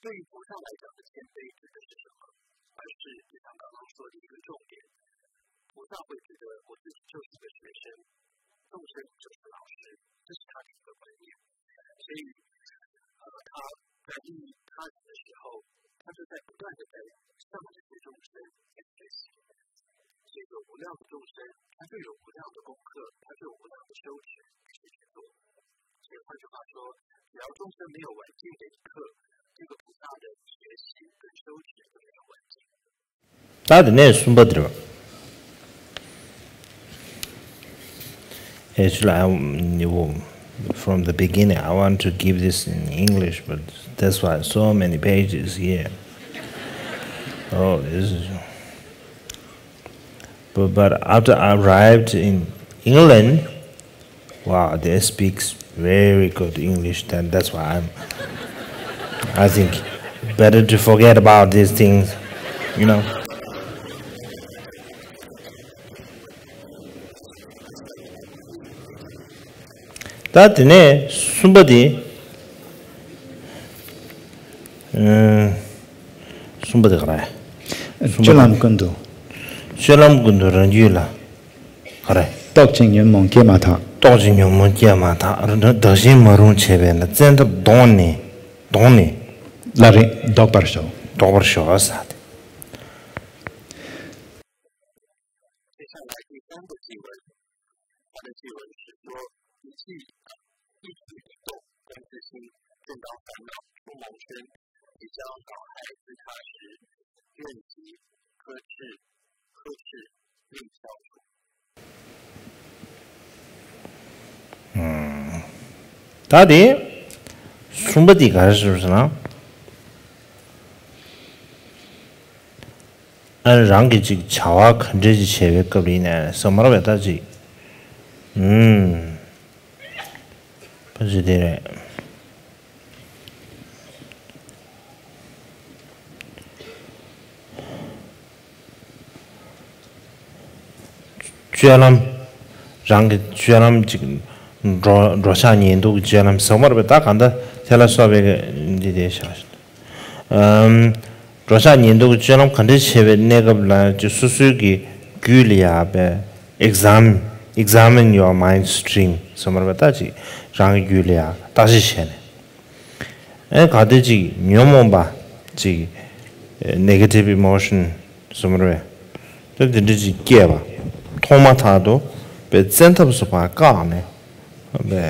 对于菩萨来讲的谦卑指的是什么？而是就像刚刚说的一个重点，菩萨会觉得我自己就是个学生，众生就是老师，这是他的一个观念。所以，呃，他在利益他人的时候，他就在不断的在向这些众生在学习。所以有无量的众生，他就有无量的功课，他就有无量的修持可以去做。所以换句话说，只要众生没有完境的一刻，这个菩萨的学习跟修持就没有完境。 ད་དེ་ནས་གསུམ་པ་དེ་རེད་བ། Actually, I, from the beginning, I want to give this in English, but that's why so many pages here. Oh, this is. But, but after I arrived in England, wow, they speak very good English. Then that's why I'm. I think better to forget about these things, you know. ད་དེ་ནས་གསུམ་པ་དེ། ཨ། གསུམ་པ་དེ་ག་རེ། གསུམ་པ་སྤྱོད་ལམ་ཀུན་ཏུ། སྤྱོད་ལམ་ཀུན་ཏུ་རང་རྒྱུད་ལ། ག་རེ། རྟོག་ཅིང་ཉོན་མོངས་སྐྱེས་མ་ཐག་རྟོག་ཅིང་ཉོན་མོངས་སྐྱེས་མ་ཐག་བདག་གཞན་མ་རུངས་བྱས་པས་ན། བཙན་ཐབས་གདོང་ནས། གདོང་ནས། ལ་རེ་ལྡོག་པར་ཤོག་ལྡོག་པར་ཤོག་ཟེར་ཏེ། 接下来第三个偈文，它的偈文是说，一气一举一动观自心，见到烦恼出谋生，即将恼害自他时，愿即呵斥，呵斥，令消除。ད་དེ་གསུམ་པ་དེ་ག་རེ་ཞུ་ཟེར་ན། ཨ་རང་གི་ཅིག་བྱ་བ་ག་འདྲ་ཅིག་བྱེད་པའི་སྐབས་ཡིན་ནའི་ཟ་མར་བའི་ད་ཅིག་ཨུམ། ཕ་ཅི་དེ་རེད། སྤྱོད་ལམ། རང་གི་སྤྱོད་ལམ་ཅིག་འགྲོ་འགྲོ་འཆག་ཉལ་འདུག་གི་སྤྱོད་ལམ་ཟ་མར་བའི་ད་ག་འདྲ་དེ་ལ་སོགས་པའི་འདི་དེ་བཞག་ཨམ། འགྲོ་འཆག་ཉལ་འདུག་གི་སྤྱོད་ལམ་ག་འདྲ་བྱེད་པའི་གནས་སྐབས་ལ་ཅིག་སོ་སོའི་གི་རྒྱུད་ལ་ཡ་བའི་exam examine your mind stream ཟེར་མར་བ་ད་ཅིག་རང་གི་རྒྱུད་ལ་ཡ་བརྟག་དཔྱད་བྱས་ནས། ཨེ་ག་དེ་ཅིག་ཉོན་མོངས་པ་ཅིག་negative emotion ཟེར་མར་བས། ད་དེ་འདྲ་ཅིག་སྐྱེས་པ། མཐོང་མ་ཐག་ཏུ་བའི་བཙན་ཐབས་སུ་ཕར་བཀག་ནས། བའི་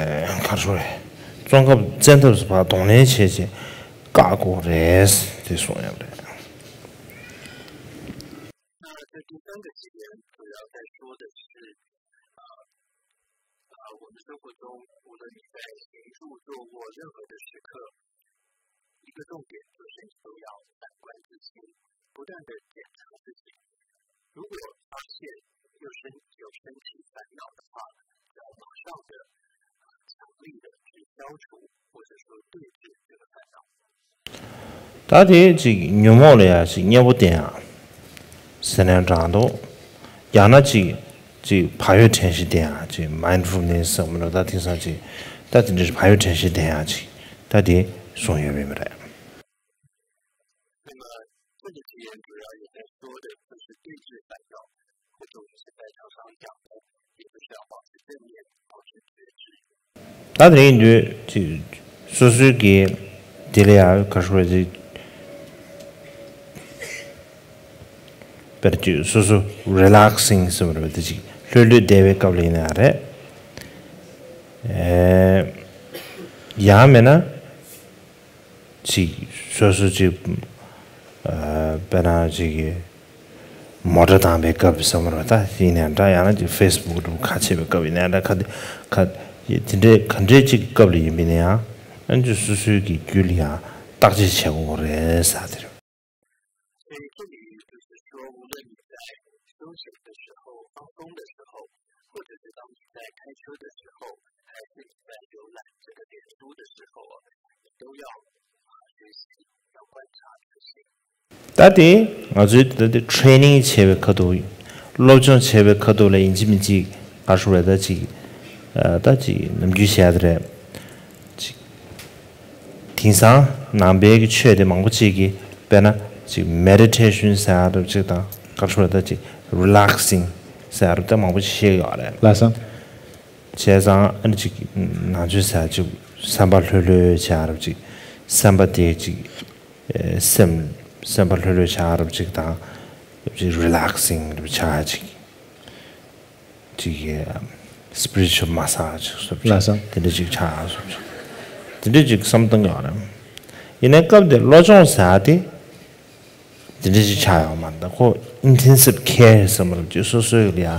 གར་ཤོར་བས། བཙོན་ཁབ་བཙན་ཐབས་སུ་ཕར་གདོང་ལེན་བྱས་བྱས། བཀག་དགོས་རེད་དེ་གསུངས་ཡོད་རེད། 那这第三个起点主要在说的是，呃，呃，我们生活中，无论你在行住坐卧任何的时刻，一个重点就是你都要反观自心，不断的检查自己。如果发现有身有身体烦恼的话，要马上的、呃强力的去消除，或者说对治这个烦恼。 ད་དེ་ཅིག་ཉོན་མོངས་ལ་ཡ་ཅིག་མཉེས་པོ་བསྟེན་ཡ་ཟེར་ནས་དྲངས་འདུག་ཡང་ན་ཅིག་ཅིག་བག་ཡོད་དྲན་ཤེས་བསྟེན་ཡ་ཅིག་mindfulness ཟེར་མི་འདུག་ད་དེང་སང་ཅིག་ད་དེ་འདྲ་བག་ཡོད་དྲན་ཤེས་བསྟེན་ཡ་ཅིག་ད་དེ་གསུངས་ཡོད་པ་ཡིན་པ་རེད། 那么这个经验主要也在说的就是对治烦恼，或者我们现在常常讲的，也就是要保持正念，保持觉知。 ད་དེ་རིང་དུས་ཅིག་སོ་སོའི་གི་དེ་ལ་ཡང་ག་རེ་ཞུ་དགོས་རེད། དཔེར་ཅིག་སོ་སོ་relaxing ཟེར་བ་རེད་པ། དེ་ཅིག་ལྷོད་ལྷོད་བསྡད་པའི་སྐབས་ལ་ཡིན་ན་རེད། ཨེ། ཡང་མིན་ན། ཅིག་སོ་སོ་ཅིག་ཨ། དཔེར་ན་ཅིག་གི་མོ་ཊ་བཏང་པའི་སྐབས་བསམ་རོགས་ད་ཡིན་ནའི་འདྲ། ཡང་ན་ཅིག་ཕེ་སི་བུག་འདྲ་ཁ་ཕྱེ་བའི་སྐབས་ཡིན་ནའི་འདྲ། ཁ་ཁ་ དེ་འདྲའི་ག་འདྲའི་ཅིག་སྐབས་ལ་ཡིན་པ་ཡིན་ན་ཡང་ཨ་ནི་སོ་སོའི་གི་རྒྱུད་ལ་ཡང་བརྟག་དཔྱད་བྱེད་དགོས་རེད་ཟེར་དེ་རེད། 所以这里就是说，无论你在休闲的时候、放松的时候，或者是当你在开车的时候，还是你在浏览这个脸书的时候，你都要啊学习，要观察自己。 ད་དེ་ང་ཚོའི་ད་དེ་ཊེ་རེ་ནིང་བྱས་པའི་ཁ་ཐུག་སློབ་སྦྱོང་བྱས་པའི་ཁ་ཐུག་ལ་ཡིན་གཅིག་མིན་གཅིག་ག་རེ་ཞུ་དགོས་རེད། ད་ཅིག་ད་ཅིག་ནམ་རྒྱུན་བཤད་ཡ་དེ་རེད། ཅིག་དེང་སང་ནང་པའི་གི་ཆོས་དེ་མང་པོ་ཅིག་གིས་དཔེར་ན་ཅིག་མེ་ཌི་ཊེ་ཤན་ཟེར་ཡ་རབ་ཅིག་དང་ག་རེ་ཞུ་དགོས་རེད། ད་ཅིག་རི་ལེག་སིང་ཟེར་ཡ་རབ་ད་མང་པོ་ཅིག་བཤད་ཡོད་རེད། ལགས་སོ། བྱས་ཙང་ཨ་ནི་ཅིག་ནང་ཆོས་ཟེར་ཡ་ཅིག་སེམས་པ་ལྷོད་ལྷོད་བྱེད་ཡ་རབ་ཅིག་སེམས་པ་དེ་ཅིག་སེམས་སེམས་པ་ལྷོད་ལྷོད་བྱ་རབ་ཅིག་དང་རབ་ཅིག་རི་ལེག་སིང་རབ་བྱ་ཅིག་ཅིག་སི་པི་རི་ཅུ་ཨལ་མ་སཱཇ་ཅིག་སོགས་ལགས་སོ། དེ་འདྲ་ཅིག་ཆགས་སོགས་ཅིག་དེ་འདྲ་ཅིག་བསམ་སྟངས་ཡོད་རེད། ཡིན་ནའི་སྐབས་དེ་བློ་སྦྱོང་ཟེར་དེ་དེ་འདྲ་ཅིག་ཆགས་ཡོད་མ་རེད། ཁོ་ཨིན་ཊེན་སིབ་ཁེར་ཟེར་མ་རབ་ཅིག་སོ་སོའི་ལ་ཡ་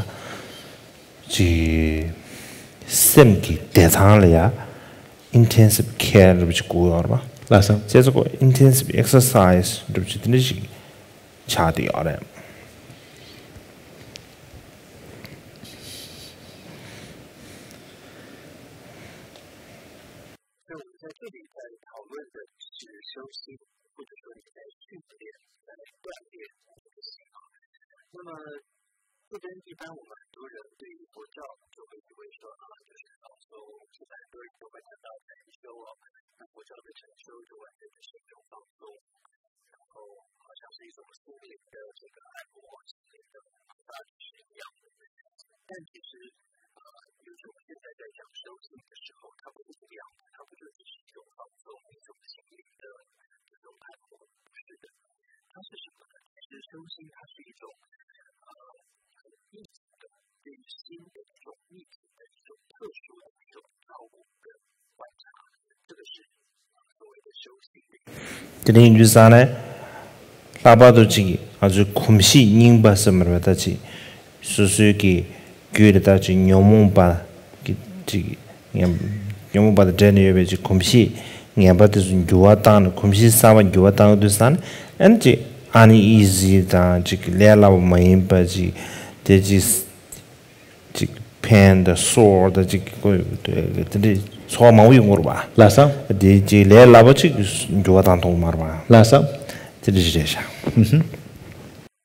ཅིག་སེམས་ཀྱི་བདེ་ཐང་ལ་ཡ་ཨིན་ཊེན་སིབ་ཁེར་རབ་ཅིག་དགོས་ཡོད་རེད་པ། ལགས་སོ། བྱས་ཙང་ཁོ་ཨིན་ཊེན་སིབ་ཨེག་སར་སའིཛ་འདྲ་པོ་ཅིག་དེ་འདྲ་ཞིག་ཆགས་བསྡད་ཡོད་རེད། 所以我们在这里在讨论的是修心，或者说你在训练、在锻炼你的心啊。那么，这跟一般我们很多人对于佛教就会只会说啊，就是放松。现在很多人就会谈到禅修哦，那佛教的禅修就完全就是一种放松，然后好像是一种心灵的这个按摩、心灵的massage是一样的。但其实，呃，比如说我们现在在讲修行的时候，它不是这个样子，它不就只是一种放松、一种心灵的这种按摩，不是的。它是什么呢？其实修心它是一种，呃，很密集的，对于心的一种密集的一种特殊的一种照顾跟观察，这个是所谓的修行。དེ་ནས་ཡིན་དུས་ཙང་ནས་ལྷག་པར་དུ་ཅིག་ང་ཚོའི་གོམས་གཤིས་རྙིང་པ་ཟེར་མ་རེད་པ། ད་ཅིག་སོ་སོའི་གི་རྒྱུད་ལ་ད་ཅིག་ཉོན་མོངས་པ་གི་ཅིག་ཉམས་ཉོན་མོངས་པ་དང་འབྲེལ་ནས་ཡོད་པའི་ཅིག་གོམས་གཤིས་ངན་པ་དེ་ཚོ་འགྱུར་བ་བཏང་ནས་གོམས་གཤིས་གསར་པ་འགྱུར་བ་བཏང་དུས་ཙང་ནས་ཨ་ནི་ཅིག་ཨན་ཨི་ཟི་དང་ཅིག་ལས་སླ་པོ་མ་ཡིན་པ་ཅིག་དེ་ཅིག་ཅིག་pain་དང་sore་དང་ཅིག་ཁོ་དེ་འདྲའི་ཚོར་བ་མང་པོ་ཡོང་གི་རེད་པ། ལགས་སོ། དེ་ཅིག་ལས་སླ་པོ་ཅིག་འགྱུར་བ་བཏང་ཐུབ་ཀྱི་མ་རེད་པ། ལགས་སོ། དེ་འདྲ་ཞིག་རེད་ཤག་ཨུ་ཧུ།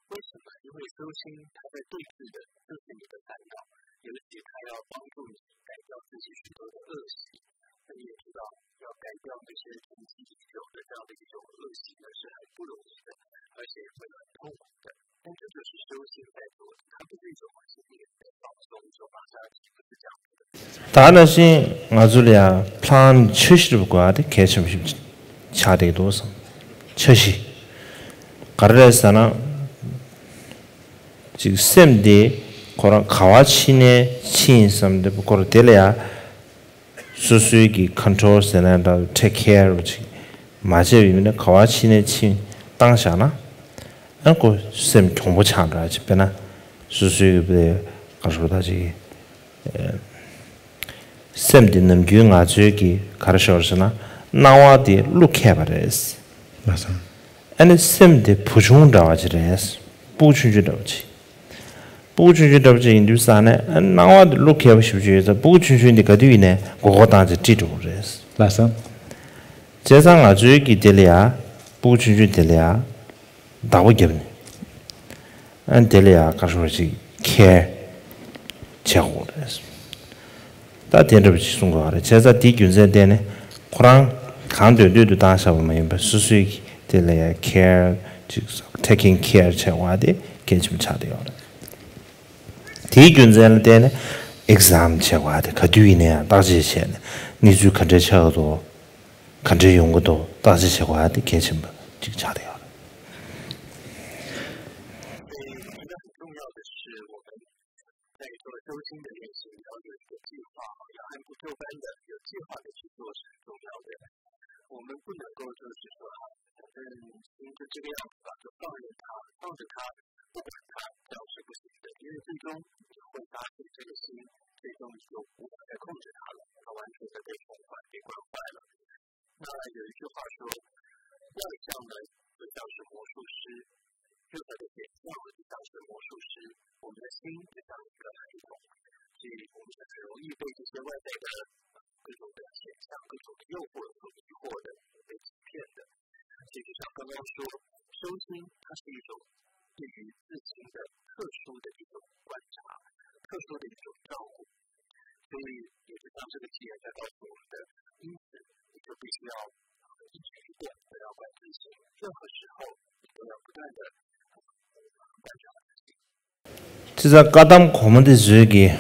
为什么？因为修心它在对峙的就是你的烦恼，尤其它要帮助你改掉自己许多的恶习。那你也知道，要改掉这些长期已久的这样的一种恶习呢，是很不容易的，而且也会很痛苦的。但这就是修心在做的，它不是一种心灵的放松，一种massage，不是这样子的。 ད་ནང་བཞིན་ང་ཚོ་ལ་ཡང་plan་འཆར་གཞི་རུ་དགོས་པ་དེ་གལ་ཆེན་པོ་ཞིག་ཆགས་བསྡད་འདུག་བསམ། འཆར་གཞི་ག་རེ་རེད་ཟེར་ན། ཅིག་སེམས་དེ་ཁོ་རང་ག་པར་ཕྱིན་ནས་ཕྱིན་བསམ་དེ་ཁོ་རང་དེ་ལ་ཡང་སོ་སོའི་གི་control་ཟེར་ན་འདྲ་take care་ཅིག་མ་བྱས་པའི་མི་ནི་ག་པར་ཕྱིན་ནས་ཕྱིན་བཏང་བཞག་ན། ཨ་ཁོ་སེམས་གྱོང་པོ་ཆགས་འདྲ་ཅིག་དཔེར་ན་སོ་སོའི་གི་ག་རེ་ཞུ་ད་ཅིག་སེམས་དེ་ནམ་རྒྱུན་ང་ཚོའི་གི་ག་རེ་ཞུ་ཟེར་ན་སྣང་བ་དེ་བློ་ཁེལ་བ་རེད། ལགས་སོ། ཨ་ནི་སེམས་དེ་བུ་ཆུང་འདྲ་བ་ཅིག་རེད། སྤུ་གུ་ཆུང་ཆུང་འདྲ་བ་ཅིག་སྤུ་གུ་ཆུང་ཆུང་འདྲ་བ་ཅིག་ཡིན་དུས་ཙང་ནས་ཨ་ནི་སྣང་བ་དེ་བློ་ཁེལ་བ་ཞེ་པོ་ཅིག་ཡོད་ཙང་སྤུ་གུ་ཆུང་ཆུང་དེ་ག་དུས་ཡིན་ནའི་མགོ་སྐོར་བཏང་ཅིག་དཀྲིས་འགྲོ་གི་རེད། ལགས་སོ། བྱས་ཙང་ང་ཚོའི་གི་དེ་ལ་ཡ་སྤུ་གུ་ཆུང་ཆུང་དེ་ལ་ཡ། བདག་པོ་བརྒྱབ་ནས། ཨ་ནི་དེ་ལ་ཡང་ག་རེ་ཞུ་ཅིག་ཁེར་བྱེད་དགོས་རེད། ད་དེ་འདྲ་བ་ཅིག་གསུང་དགོས་རེད། བྱས་ཙང་དེའི་རྒྱུ་མཚན་བརྟེན་ནས་ཁོ་རང་གང་འདོད་འདོད་དུ་བཏང་བཞག་པ་མ་ཡིན་པར་སོ་སོའི་གི་དེ་ལ་ཡང་ཁེར་ཅིག་taking care་བྱེད་དགོས་དེ་གལ་ཆེན་པོ་ཆགས་བསྡད་ཡོད་རེད། དེའི་རྒྱུ་མཚན་ལ་བརྟེན་ནས་exam་བྱེད་དགོས་དེ་ག་དུས་ཡིན་ན་ཡང་བརྟག་དཔྱད་བྱས་ནས་གནས་ཚུལ་ག་འདྲ་ཆགས་འདུག་ག་འདྲ་ཡོང་གི་འདུག་བརྟག་དཔྱད་བྱེད་དགོས་ཡ་དེ་གལ་ཆེན་པོ་གཅིག་ཆགས་བསྡད་ཡོད་རེད། 一个很重要的是，我们在做修心的练习，要有一个计划，要按部就班的、有计划的去做是很重要的。我们不能够就是说啊，反正心就这个样子吧，就放任它，放着它，不管它，这样是不行的，因为最终你会发现这个心最终你就无法再控制它了。它完全的被宠坏、被惯坏了。那有一句话说，外向的就像是魔术师，热的脸上的就像是魔术师，我们的心就像一个黑洞，所以我们很容易被这些外在的各种的现象、各种的诱惑所迷惑的，被欺骗的。所以就像刚刚说，修心它是一种对于自心的特殊的一种观察，特殊的一种照顾。所以也是当这个契约在告诉我们的，因此你就必须要一直不断的要关注自己，任何时候你都要不断的观察自己。 ཅི་ཙ་བཀའ་གདམས་གོང་མ་འདི་བཟོས་ཀྱི་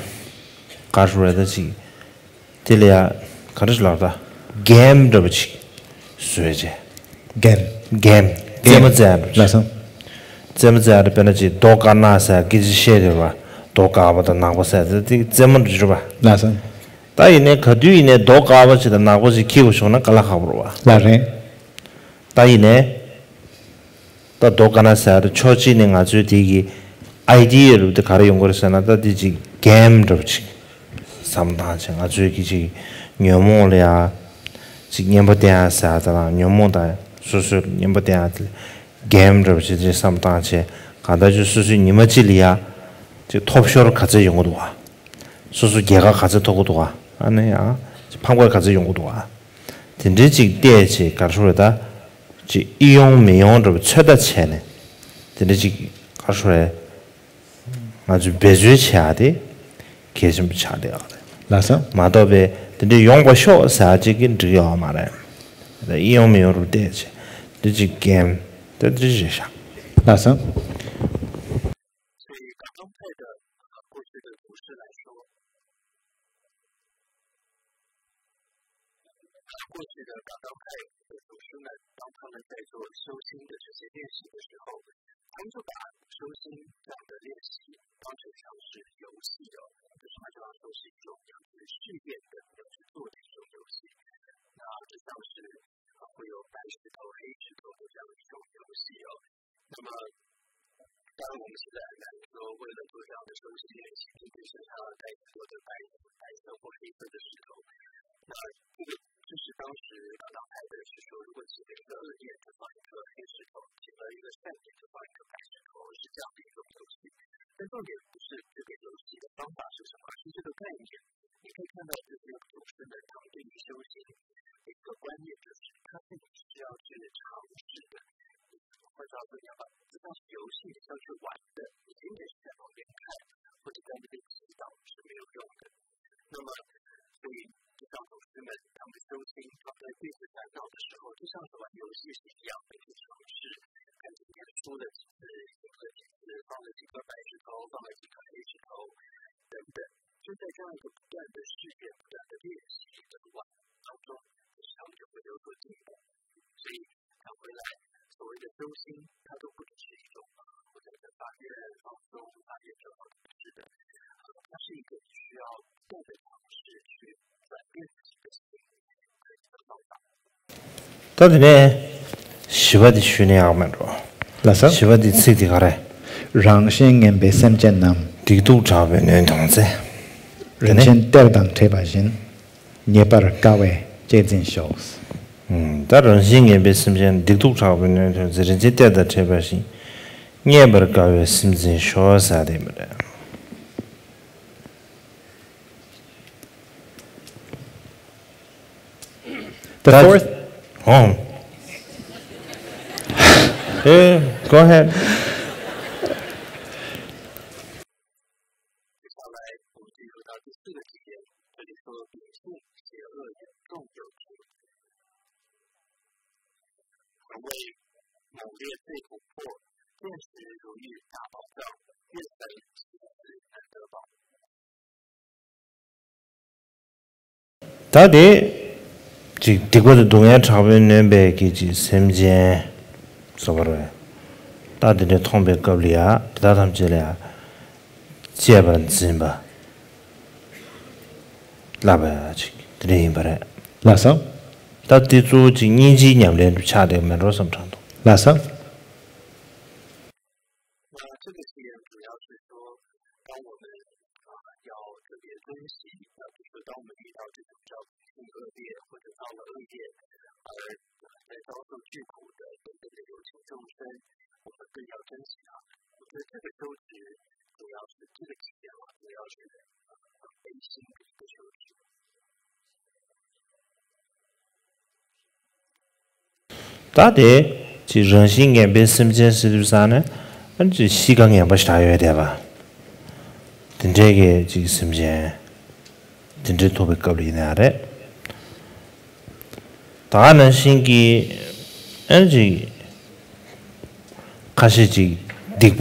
ག་རེ་རེད་ད་ཅིག་དེ་ལ་ཡ་ག་རེ་ལབ་ད་གེམ་འདྲ་པོ་ཅིག་བཟོས་བྱས། གེམ། གེམ། རྩེད་མོ་རྩེ་ཡ་འདྲ་པོ་ཅིག་ལགས་སོ། རྩེད་མོ་རྩེ་ཡ་འདྲ་དཔེར་ན་ཅིག་རྡོ་དཀར་ནག་ཟེར་ཡ་སྐད་ཆ་བཤད་དེ་རེད་པ། རྡོ་དཀར་པོ་དང་ནག་པོ་ཟེར་ཡ་དེ་རྩེད་མོ་འདྲ་པོ་ཅིག་རེད་པ། ལགས་སོ། ད་ཡིན་ནའི་ག་དུས་ཡིན་ནའི་རྡོ་དཀར་པོ་ཅིག་དང་ནག་པོ་ཅིག་འཁྱེར་དགོས་བྱུང་ན་དཀའ་ལས་ཁག་པོ་རེད་པ། ལགས་རེད། ད་ཡིན་ནའི། ད་རྡོ་དཀར་ནག་ཟེར་ཡ་དེ་ཕྱོགས་གཅིག་ནས་ང་ཚོའི་དེ་གི་ཨའི་ཌི་ཡ་རུ་དེ་ག་རེ་ཡོང་གི་རེད་ཟེར་ན། ད་དེ་ཅིག་གེམ་འདྲ་པོ་ཅིག་བསམ་བློ་བཏང་བྱས་ང་ཚོའི་གི་ཅིག་ཉོན་མོངས་ལ་ཡ་ཅིག་གཉེན་པོ་བསྟེན་ཡ་ཟེར་ཡ་དེ་དང་ཉོན་མོངས་དང་སོ་སོའི་གཉེན་པོ་བསྟེན་ཡ་དེ་གེམ་འདྲ་པོ་ཅིག་དེ་བསམ་བློ་བཏང་བྱས་གང་ལྟར་ཅིག་སོ་སོའི་ཉི་མ་གཅིག་ལ་ཡ་ཅིག་ཐོབ་ཤོར་ག་ཚད་ཡོང་གི་འདུག་ག་སོ་སོ་རྒྱལ་ཁ་ག་ཚད་ཐོབ་ཀྱི་འདུག་ག་ཨ་ནི་ཡང་ཕམ་ཁ་ག་ཚད་ཡོང་གི་འདུག་ག་དེ་འདྲའི་ཅིག་བལྟས་བྱས་ག་རེ་ཟེར་ད། ཅིག་ཨེ་ཡོང་མི་ཡོང་འདྲ་པོ་ཚོད་ལྟ་བྱས་ནས། དེ་འདྲའི་ཅིག་ག་རེ་ཟེར། ང་ཚོས་འབད་རྩོལ་བྱེད་ཡ་དེ་གལ་ཆེན་པོ་ཆགས་བསྡད་ཡོད་རེད། ལགས་སོ། མ་གཏོགས་པའི་དེ་འདྲའི་ཡོང་བ་ཤོག་ཟེར་ཡ་ཅིག་གིས་འགྲིག་ཡོད་མ་རེད། ད་ཨེ་ཡོང་མི་ཡོང་འདྲ་པོ་བལྟས་བྱས། འདི་ཅིག་གེམ། ད་འདི་རེད་ཤག་ལགས་སོ། 所以刚刚配的，呃，过去的故事来说，过去的刚刚派的祖师们，当他们在做修心的这些练习的时候，他们就把修心这样的练习当成像是游戏哦，就是他就当做是一种要去试验的、要去做的一种游戏。那就像是，呃，会有白石头、黑石头的这样的一种游戏哦。那么，当然我们现在很难说为了做这样的修行练习，一定身上要带很多的白白色或黑色的石头。那这个就是当时刚刚派的是说，如果起了一个恶念，就放一个黑石头；起了一个善念，就放一个白石头，是这样的一种游戏。但重点不是这个游戏的方法是什么，而是这个概念。你可以看到，就是祖师们他们对于修行的一个观念，就是他自己需要去尝试的。 换句话说，你要把这当是游戏，你是要去玩的，你仅仅是在旁边看，或者在那边祈祷是没有用的。那么，所以，就像祖师们他们修心，他们在对付烦恼的时候，就像是玩游戏是一样的，去尝试。看今天输了几次，赢了几次，放了几颗白石头，放了几颗黑石头，等等，就在这样一个不断的试验、不断的练习的过程当中，他们就会有所进步。 所以看回来，所谓的修心，它都不只是一种，呃，我讲的法院放松、法院正好的事的，呃，它是一个需要带着尝试去转变自己的心的一个方法。 ད་དེ་ནས་བཞི་པ་དེ་ཞུས་ན་ཡག་མེད་འགྲོ། ལགས་སོ། བཞི་པ་དེ་ཚིག་དེ་ག་རེ། རང་བཞིན་ངན་པའི་སེམས་ཅན་རྣམས། སྡིག་སྡུག་དྲག་པོས་ནོན་དོང་ཙེ། རིན་ཆེན་གཏེར་དང་འཕྲད་པ་བཞིན། རྙེད་པར་དཀའ་བས་གཅེས་འཛིན་ཤོག། ཨུམ། ད་རང་བཞིན་ངན་པའི་སེམས་ཅན་སྡིག་སྡུག་དྲག་པོས་ནོན་དོང་ཙེ། རིན་ཆེན་གཏེར་དང་འཕྲད་པ་བཞིན། རྙེད་པར་དཀའ་བས་གཅེས་འཛིན་ཤོག་ཟེར་དེ་མི་རེད། The fourth. Oh. Eh, go ahead. ད་དེ་ཅིག་སྡིག་པ་དང་སྡུག་བསྔལ་དྲག་པོས་ནོན་པའི་གི་ཅིག་སེམས་ཅན་བཟོ་བར་བས། ད་དེ་འདྲ་མཐོང་པའི་སྐབས་ལ་ཡ་དེ་དག་ཐམས་ཅད་ལ་ཡ་གཅེས་པར་འཛིན་པ་བསླབ་པ་ཅིག་དེ་འདྲ་ཡིན་པ་རེད། ལགས་སོ། ད་དེ་གཙོ་བོ་ཅིག་སྙིང་རྗེའི་ཉམས་ལེན་དུ་ཆགས་བསྡད་མེད་འགྲོ་བསམ་དྲན་འདུག། ལགས་སོ། 那这个誓言主要是说，当我们啊要特别珍惜，那比如说，当我们遇到这种条件恶劣或者遭了恶业而在遭受巨苦的等等的有情众生，我们更要珍惜他。我觉得这个修持主要是这个期间嘛，主要是呃悲心的一个修持。 ད་དེ་ཅིག་རང་བཞིན་ངན་པའི་སེམས་ཅན་ཟེར་དུས་ཙང་ནས་ཨ་ནི་ཅིག་གཤིས་ཀ་ངན་པ་ཞེ་དྲག་ཡོད་བསྡད་པ། དེ་འདྲའི་གི་ཅིག་སེམས་ཅན་དེ་འདྲའི་ཐོབ་པའི་སྐབས་ལ་ཡིན་ན་ཡང་རེད། ད་ག་ནང་བཞིན་གྱི་ཨ་ནི་ཅིག་ཁ་ཤས་ཅིག་སྡིག་པ་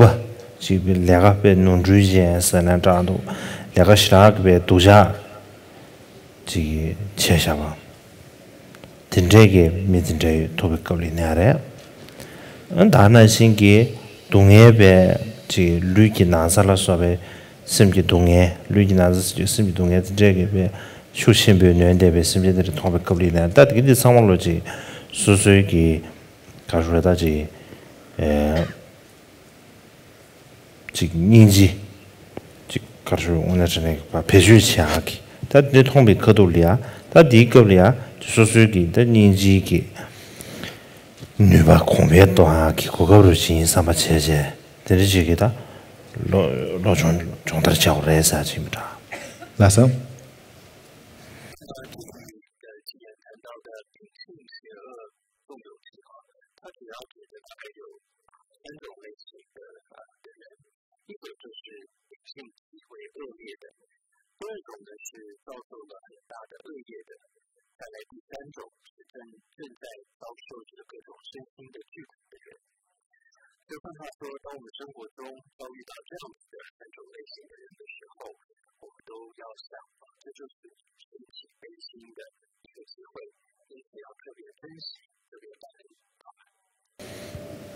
ཅིག་ལས་ཀ་དཔེ་ནོར་འཁྲུལ་ཅན་ཟེར་ན་འདྲ་འདུག་ལས་ཀ་ཞེ་དྲག་གི་དཔེ་སྡུག་ཅག་ཅིག་བྱས་བཞག་པ། དེ་འདྲའི་གི་མི་དེ་འདྲའི་ཐོབ་པའི་སྐབས་ལ་ཡིན་ན་རེད། ཨ་ད་ག་ནང་བཞིན་གྱི་སྡུག་བསྔལ་བས་ཅིག་ལུས་ཀྱི་ན་ཚ་ལ་སོགས་པའི་སེམས་ཀྱི་སྡུག་བསྔལ་ལུས་ཀྱི་ན་ཚ་ཟེར་རྒྱུ་སེམས་ཀྱི་སྡུག་བསྔལ་དེ་འདྲའི་གི་དཔེ་ཤུགས་ཆེན་པོས་ནོན་བསྡད་པའི་སེམས་ཅན་དེ་འདྲ་མཐོང་བའི་སྐབས་ལ་ཡིན་ན་ད་དེ་གི་འདི་ཚང་མ་ལོ་ཅིག་སོ་སོའི་གི་ག་རེ་ཟེར་ད་ཅིག་ཨེ། ཅིག་སྙིང་རྗེ། ཅིག་ག་རེ་ཟེར་དངོས་གནས་དྲང་གནས་ཀྱི་བེད་སྤྱོད་བྱེད་ཡག་གི་ད་འདི་མཐོང་པའི་ཁ་ཐུག་ལ་ཡ་ད་འདིའི་སྐབས་ལ་ཡ་སོ་སོའི་གི་ད་སྙིང་རྗེའི་གི་ནུས་པ་གོང་འཕེལ་གཏོང་ཡག་གི་གོ་སྐབས་རུ་ཅིག་ཡིན་བསམ་པ་བྱས་བྱས་དེ་འདྲ་ཅིག་གི་ད་བློ་བློ་སྦྱོང་སྦྱོང་བརྡར་བྱ་དགོས་རེད་ཟེར་ཅིག་མི་དྲག་ལགས་སོ། 共有情况，它主要解决大概有三种类型的啊人，一种就是品性极为恶劣的，第二种呢是遭受了很大的恶业的，再来第三种是正正在遭受着各种身心的巨苦的人。就换话说，当我们生活中遭遇到这样子的三种类型的人的时候，我们都要想，这就是升起悲心的一个机会，因此要特别珍惜，特别感恩。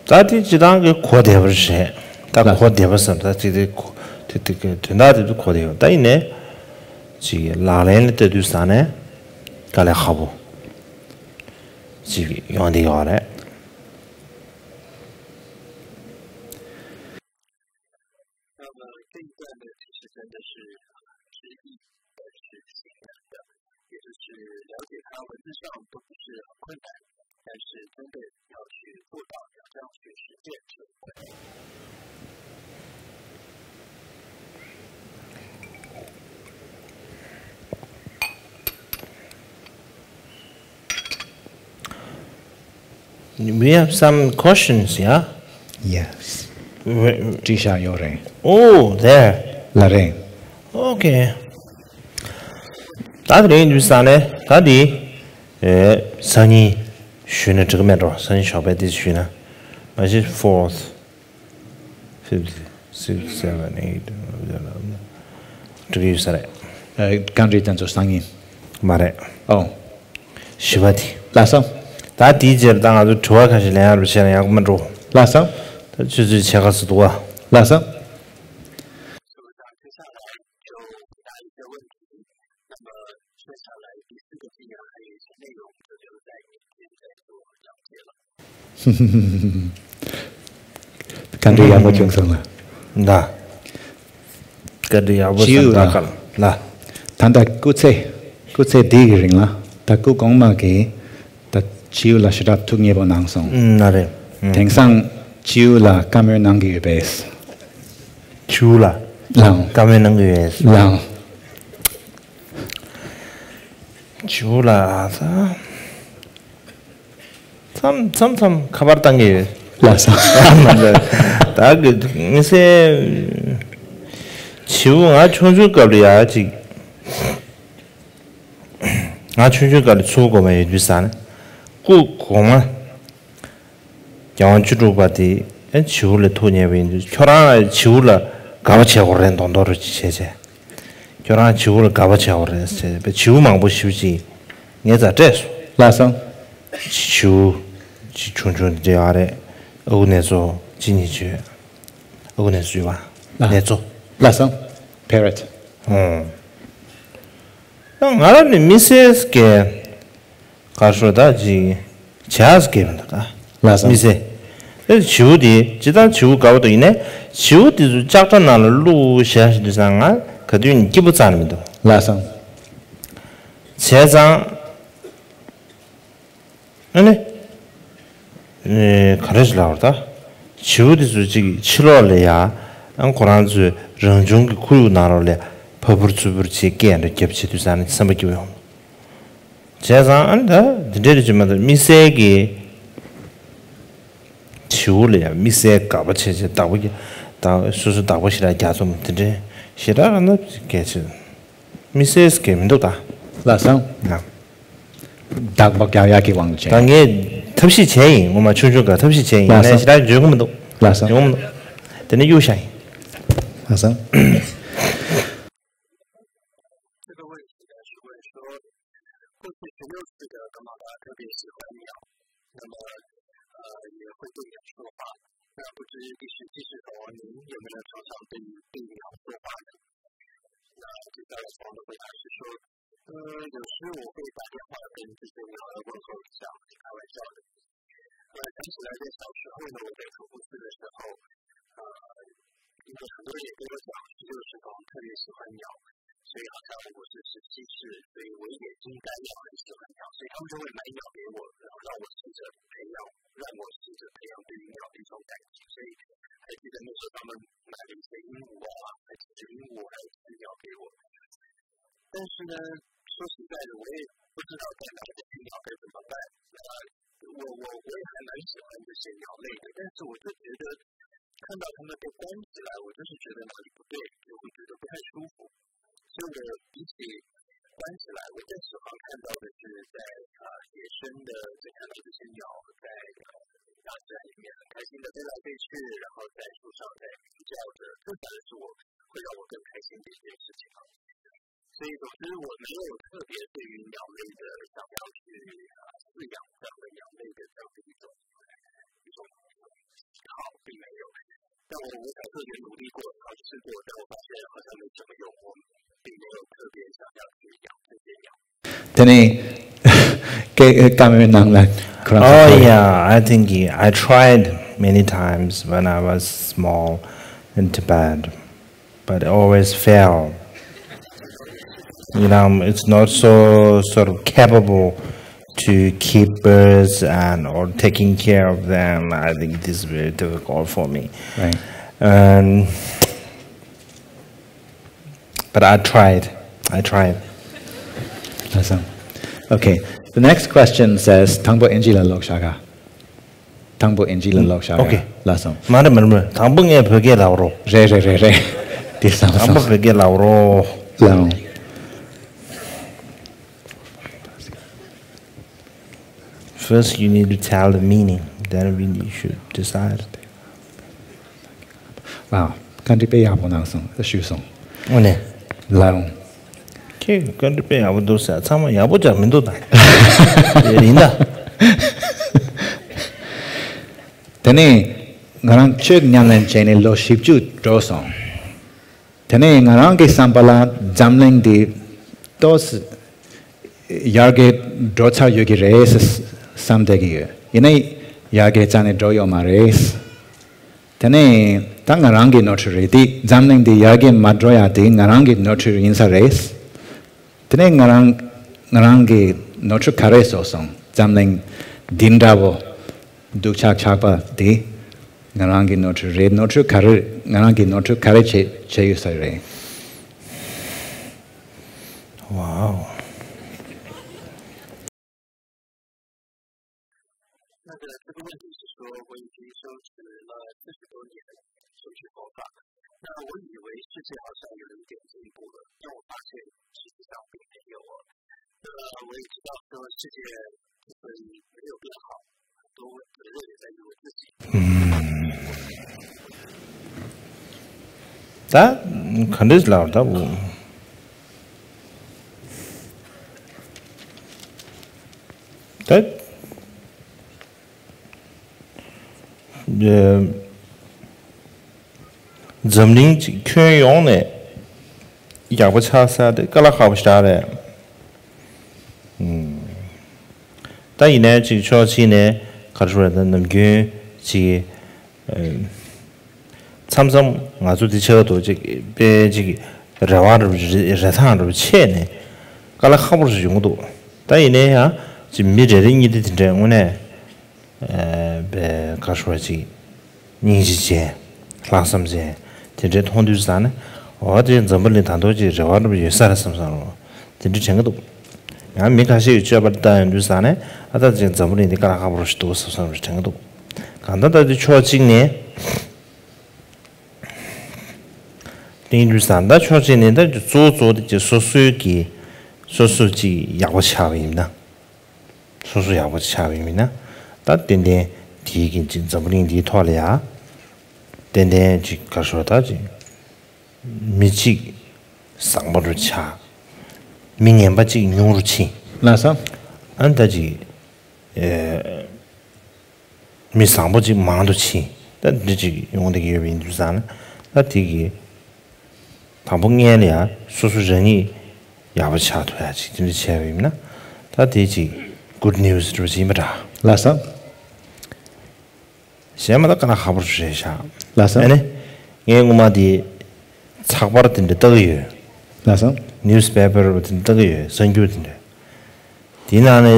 ད་དེ་སྤྱི་བཏང་གི་གོ་བདེ་བ་རེད། ད་ལགས། གོ་བདེ་བ་ཟེར་ད་ཅིག་དེ་གོ་དེ་དེ་གི་དོན་དག་དེ་ཚོ་གོ་བདེ་བ་ད་ཡིན་ནའི་ཅིག་ལག་ལེན་ལ་བསྟར་དུས་ཙང་ནས་དཀའ་ལས་ཁག་པོ་ཅིག་ཡོང་བསྡད་ཡོད་རེད། 那么这一段呢，其实真的是知易而是行难的，也就是了解它文字上不只是很困难，但是真的要去做到，要这样去实践成功。 We have some questions, yeah? Yes. Where- དྲི་བཞག་ཡོད་རེད། Oh, there. ལགས་རེད། Okay. ད་དེ་རིང་འདུག་ས་ནས་ད་དེ་ཨེ་སང་ཉིན་ཞུས་ན་འགྲིག་གི་མེད་འགྲོ། སང་ཉིན་ཞོགས་པའི་དེ་ཞུས་ན་མ་གཞི་fourth, fifth, sixth, seven, eight འགྲིག་གི་ཡོད་ས་རེད། ཨ། གང་རེད་དེ་ཚོ་སང་ཉིན། མ་རེད། ཨོ། བཞི་པ་དེ། ལགས་སོ། ད་དེའི་རྗེས་ད་ང་ཚོ་དྲི་བ་ཁ་ཤས་ལེན་ཡག་རུ་བྱས་ན་ཡག་པོ་མ་འགྲོ། ལགས་སོ། ད་ཆུ་ཚོད་ཕྱེད་ཀ་ཙམ་འདུག་བ། ལགས་སོ། བཀའ་འདྲི་ཡག་པོ་བྱུང་སོང་ལགས། ལགས། བཀའ་འདྲི་ཡག་པོ་བྱུང་ལགས། ལགས། ད་ལྟ་སྐུ་ཚེ་སྐུ་ཚེ་འདི་གི་རིང་ལ་ད་སྐུ་གོང་མ་གིས་ད་བྱིའུ་ལ་ཞེ་དྲག་ཐུགས་མཉེས་པོ་གནང་སོང་། ཨུམ། ན་རེད། ཨུམ། དེང་སང་བྱིའུ་ལ་བཀའ་མོལ་གནང་གི་ཡོད་པས། བྱིའུ་ལ་ལགས། བཀའ་མོལ་གནང་གི་ཡོད། ལགས། བྱིའུ་ལ་ཨ་ས། མཚམས་མཚམས་མཚམས་ཁ་པར་བཏང་གི་ཡོད། ལགས་སོ། མ་འདྲ། ད་གི་མི་སེ། བྱིའུ་ང་ཆུང་ཆུང་སྐབས་ལ་ཡ་ཅིག་ང་ཆུང་ཆུང་སྐབས་ལ་ཚུར་གོ་མ་ཡོད་དུས་ས་ན། སྐུ་གོང་མ། རྒྱལ་དབང་བཅུ་དྲུག་པ་དེ་ཨེ་བྱིའུ་ལ་ཐུགས་མཉེས་པ་ཡིན་དུས་ཁྱོད་རང་བྱིའུ་ལ་དགའ་པོ་བྱེད་དགོས་རེད་མདོག་མདོག་རུ་ཅིག་བྱས་བྱས། ཁྱོད་རང་བྱིའུ་ལ་དགའ་པོ་བྱེད་དགོས་རེད་ཟེར་བྱིའུ་མང་པོ་ཞིག་ཅིག་ངའི་རྩར་སྤྲད་སོང་། ལགས་སོ། བྱིའུ་ཅིག་ཆུང་ཆུང་དེ་འདྲ་ཡོད་རེད། ཨ་ཁུ་ནེ་ཙོ་གཅིག་གཉིས་བྱོས། ཨ་ཁུ་ནེ་ཙོ་ཡོད་པ། ལགས། ནེ་ཙོ། ལགས་སོ། Parrot། ཨོ། ང་རང་ནི་མི་སེར་གྱི་ག་རེ་ཟེར་ད་ཅིག་བྱས་ཀྱི་མི་འདུག་ག་ལགས་སོ། མི་ཟེར། ཨེ་བྱིའུ་དེ་ཇི་ལྟར་བྱིའུ་དགའ་པོ་འདུག་ཡིན་ནའི་བྱིའུ་དེ་ཚོ་ལྕགས་དྲ་ནང་ལ་བླུགས་བཞག་བཞིན་དུས་ཙང་ང་ ག་དུས་ནས་སྐྱིད་པོ་རྩ་ནས་མི་འདུག་ལགས་སོ། བྱས་ཙང་། ཨ་ནི། ཨེ། ག་རེ་ཞིག་ལབ་དགོས་རེད་ད། བྱིའུ་དེ་ཚོ་གཅིག་ཕྱི་ལོགས་ལ་ཡ། ཨ། ཁོ་རང་ཚོའི་རང་བྱུང་གི་ཁོར་ཡུག་ནང་ལོགས་ལ་ཕ་བུར་ཚུར་བུར་བྱེད་སྐད་འདྲ་རྒྱབ་བྱེད་དུས་ཙང་ནས་སེམས་པ་སྐྱིད་པོ་ཡོང་། བྱས་ཙང་ཨ་ནི་ད་འདི་འདྲའི་རེ་ཅིག་མ་གཏོགས་དམིགས་བསལ་གྱི། བྱིའུ་ལ་ཡ་དམིགས་བསལ་དགག་པ་བྱས་བྱས་བདག་པོ་རྒྱག་བདག་སོ་སོ་བདག་པོ་ཞེ་དྲག་རྒྱག་རྩོམ་དེ་འདྲའི་ཞེ་དྲག་ཨ་ནི་གལ་ཆེ། དམིགས་བསལ་གྱི་མི་འདུག་ད། ལགས་སོ། ཡ། བདག་པོ་རྒྱག་ཡག་གི་དབང་དུ་བྱས། ད་ངས་ཐབས་ཤེས་བྱས་ཡིན། ངོ་མ་ཆུང་ཆུང་ག་ཐབས་ཤེས་བྱས་ཡིན། ལགས་སོ། ངས་ཞེ་དྲག་འཇོན་གི་མི་འདུག་ལགས་སོ། འཇོན་གི་མི་འདུག་དེ་ནས་གཡུག་བཞག་ཡིན། ལགས་སོ། 这个问题呢，是问说，过去十六岁的格马巴特别喜欢鸟，那么，呃，也会对鸟说话。那不知第十七岁的王宁有没有常常对，对鸟说话呢？那这个王的回答是说，嗯，有时我会打电话跟这些鸟儿问候一下，开玩笑的。 我想起来，在小时候呢，我在徒步区的时候，呃，因为很多人也跟我讲，十六岁的时候特别喜欢鸟，所以好像我是十七岁，所以我也应该要很喜欢鸟，所以他们就会买鸟给我，然后让我试着培养，让我试着培养对于鸟的一种感情。所以还记得那时候他们买了一些鹦鹉啊，还几只鹦鹉，还有几只鸟给我。但是呢，说实在的，我也不知道在哪里的鸟该怎么办。那我我我也还蛮喜欢这些鸟类的，但是我就觉得看到它们被关起来，我就是觉得哪里不对，就会觉得不太舒服。所以我比起关起来，我更喜欢看到的是在啊、野生的，在看到这些鸟在呃大自然里面很开心的飞来飞去，然后在树上在啼叫着，这才是我会让我更开心的一件事情。所以总之我没有特别对于鸟类的想要去啊、呃、饲养这样的鸟类的这样的一种一种喜好，并没有。但我我想特别努力过，尝试过，但我发现好像没什么用，我并没有特别想要去养这些鸟。 དེ་ནས་ཀ་ཀ་མེད་ནང་ལ་ཁོ་རང་ཚོ། Oh yeah, I think I tried many times when I was small in Tibet, but I always fail. You know, it's not so sort of capable to keep birds and or taking care of them. I think it is very difficult for me. Right. And But I tried. I tried. Awesome. Okay. The next question says, དང་པོ་ཨིན་ཇི་ལ་ཀློག་བཞག་ག་དང་པོ་ཨིན་ཇི་ལ་ཀློག་བཞག་ག Okay. ལགས་སོ། མ་རེད་མ་རེད་མ་རེད། དང་པོ་ངས་བོད་སྐད་ལབ་རོགས། རེད་རེད་རེད་རེད། དེ་བསམ་དང་པོ་སོང་། བོད་སྐད་ལབ་རོགས། ལགས་འོང་། First, you need to tell the meaning. Then we should decide. Wow. བཀའ་འདྲི་དཔེ་ཡག་པོ་གནང་སོང་། ཞུས་སོང་། ཨོ་ནས། ལགས་འོང་། ཁྱེད་ཀྱི་བཀའ་འདྲི་དཔེ་ཡག་པོ་འདུག་ཟེར། ཚང་མ་ཡག་པོ་ཅང་མི་འདུག་ད། དེ་ཡིན་ད། དེ་ནས་ང་རང་ཆོས་ཉམས་ལེན་བྱས་ནས་ལོ་བཞི་བཅུ་འགྲོ་སོང་། དེ་ནས་ང་རང་གི་བསམ་པ་ལ་འཛམ་གླིང་འདི་ཏོག་ཙམ་ཡར་རྒྱས་འགྲོ་ཚར་ཡོད་ཀྱི་རེད་བསམ་བསྡད་ཀྱི་ཡོད། ཡིན་ནའི་ཡར་རྒྱས་རྩ་ནས་འགྲོ་ཡོད་མ་རེད། དེ་ནས་ད་ང་རང་གི་ནོར་འཁྲུལ་རེད། འདི་འཛམ་གླིང་འདི་ཡར་རྒྱས་མ་འགྲོ་ཡ་དེ་ང་རང་གི་ནོར་འཁྲུལ་ཡིན་ས་རེད། དེ་ནས་ང་རང་ང་རང་གི་ནོར་འཁྲུལ་ག་རེ་བཟོས་སོང་། འཛམ་གླིང་འདི་འདྲ་བོ་སྡུག་ཅག་ཆགས་པ་དེ་ང་རང་གི་ནོར་འཁྲུལ་རེད། ནོར་འཁྲུལ་ག་རེ། ང་རང་གི་ནོར་འཁྲུལ་ག་རེ་བྱས་བྱས་ཡོད་ས་རེད། Wow. 那个，这个问题是说，我已经修持了四十多年，修持佛法。那我以为世界好像有一点进步了，但我发现实际上并没有哦。那我也知道说世界之所以没有变好，很多责任也在于我自己。嗯。ད་ག་འདྲས་ལབ་ད། འོ། ད། འཛམ་གླིང་གི་ཁྱོན་ཡོངས་ནས་ཡག་པོ་ཆགས་ས་དེ་དཀའ་ལས་ཁག་པོ་ཞེ་དྲག་རེད། ཨུམ། ད་ཡིན་ནའི་ཅིག་ཕྱོགས་གཅིག་ནས་ག་རེ་ཞུ་དགོས་རེད། ད་ནམ་རྒྱུན་ཅིག་མཚམས་མཚམས་ང་ཚོ་འདི་ཆགས་འདུག་ཅིག་དཔེ་ཅིག་ རེ་བ་རེ་རེ་ཐང་རེ་ཆད་ནས་དཀའ་ལས་ཁག་པོ་ཞིག་ཡོང་གི་འདུག་ད་ཡིན་ནའི་ཡང་ཅིག་མི་རེ་རེ་གཉིས་དེ་དེ་འདྲའི་དངོས་གནས་པའི་ག་ཞུ་བ་ཅིག་སྙིང་རྗེ་ཅན། ལྷག་བསམ་ཅན། དེ་འདྲའི་མཐོང་དུས་ཙང་ནས་འོ་དེ་འཛམ་བུ་གླིང་ད་དུང་ཅིག་རེ་བ་རེ་ཡོད་ས་རེད་བསམ་བསམ་རོ། དེ་འདྲ་དྲན་གི་འདུག་ཡང་མི་ཁ་ཤས་ཀྱིས་སྤྱོད་པ་ལྟ་ཡོང་དུས་ཙང་ནས་ཨ་ད་ཅིག་འཛམ་བུ་གླིང་འདི་དཀའ་ལས་ཁག་པོ་ཞིག་འདུག་བསམ་བསམ་རེ་དྲན་གི་འདུག་གང་ལྟར་ད་དེ་ཕྱོགས་གཅིག་ནས། དེང་དུས་ས་ད་ཕྱོགས་གཅིག་ནས་ད་གཙོ་བོ་གཙོ་བོ་དེ་ཅིག་སོ་སོའི་གི་སོ་སོ་ཅིག་ཡག་པོ་ཆགས་པ་ཡིན་ན། སོ་སོ་ཡག་པོ་ཆགས་པ་ཡིན་ན། ད་ཏན་ཏན་དེའི་གི་ཅིག་འཛམ་བུ་གླིང་འདིའི་ཐོག་ལ་ཡ། ཏན་ཏན་ཅིག་ག་ཞོ་ད་ཅིག་མི་གཅིག་བཟང་པོ་རུ་ཆགས། མི་ངན་པ་ཅིག་ཉུང་རུ་ཕྱིན། ལགས་སོ། ཨ་ནི་ད་ཅིག་ཨེ། མི་བཟང་པོ་ཅིག་མང་དུ་ཕྱིན། ད་འདི་ཅིག་ཡོང་བསྡད་ཀྱི་ཡོད་པ་ཡིན་དུས་ཙང་ན། ད་དེ་གི་དང་པོ་སྔོན་ལ་ཡང་སོ་སོ་རང་ཉིད་ཡག་པོ་ཆགས་ཐུབ་ཡ་ཅིག་དེ་འདྲ་བྱས་པ་ཡིན་ན། ད་དེ་ཅིག་good news་འདྲ་པོ་ཅིག་ཡིན་པ་འདྲ། ལགས་སོ། གཞན་མ་ད་དཀའ་ལས་ཁག་པོ་རེད་ཤག་ལགས་སོ། ཨ་ནི། ངས་སྔོན་མ་དེ་ཚགས་པར་དེ་འདྲ་ལྟ་གི་ཡོད། ལགས་སོ། newspaper་དེ་འདྲ་ལྟ་གི་ཡོད། གསར་འགྱུར་དེ་འདྲ། དེའི་ནང་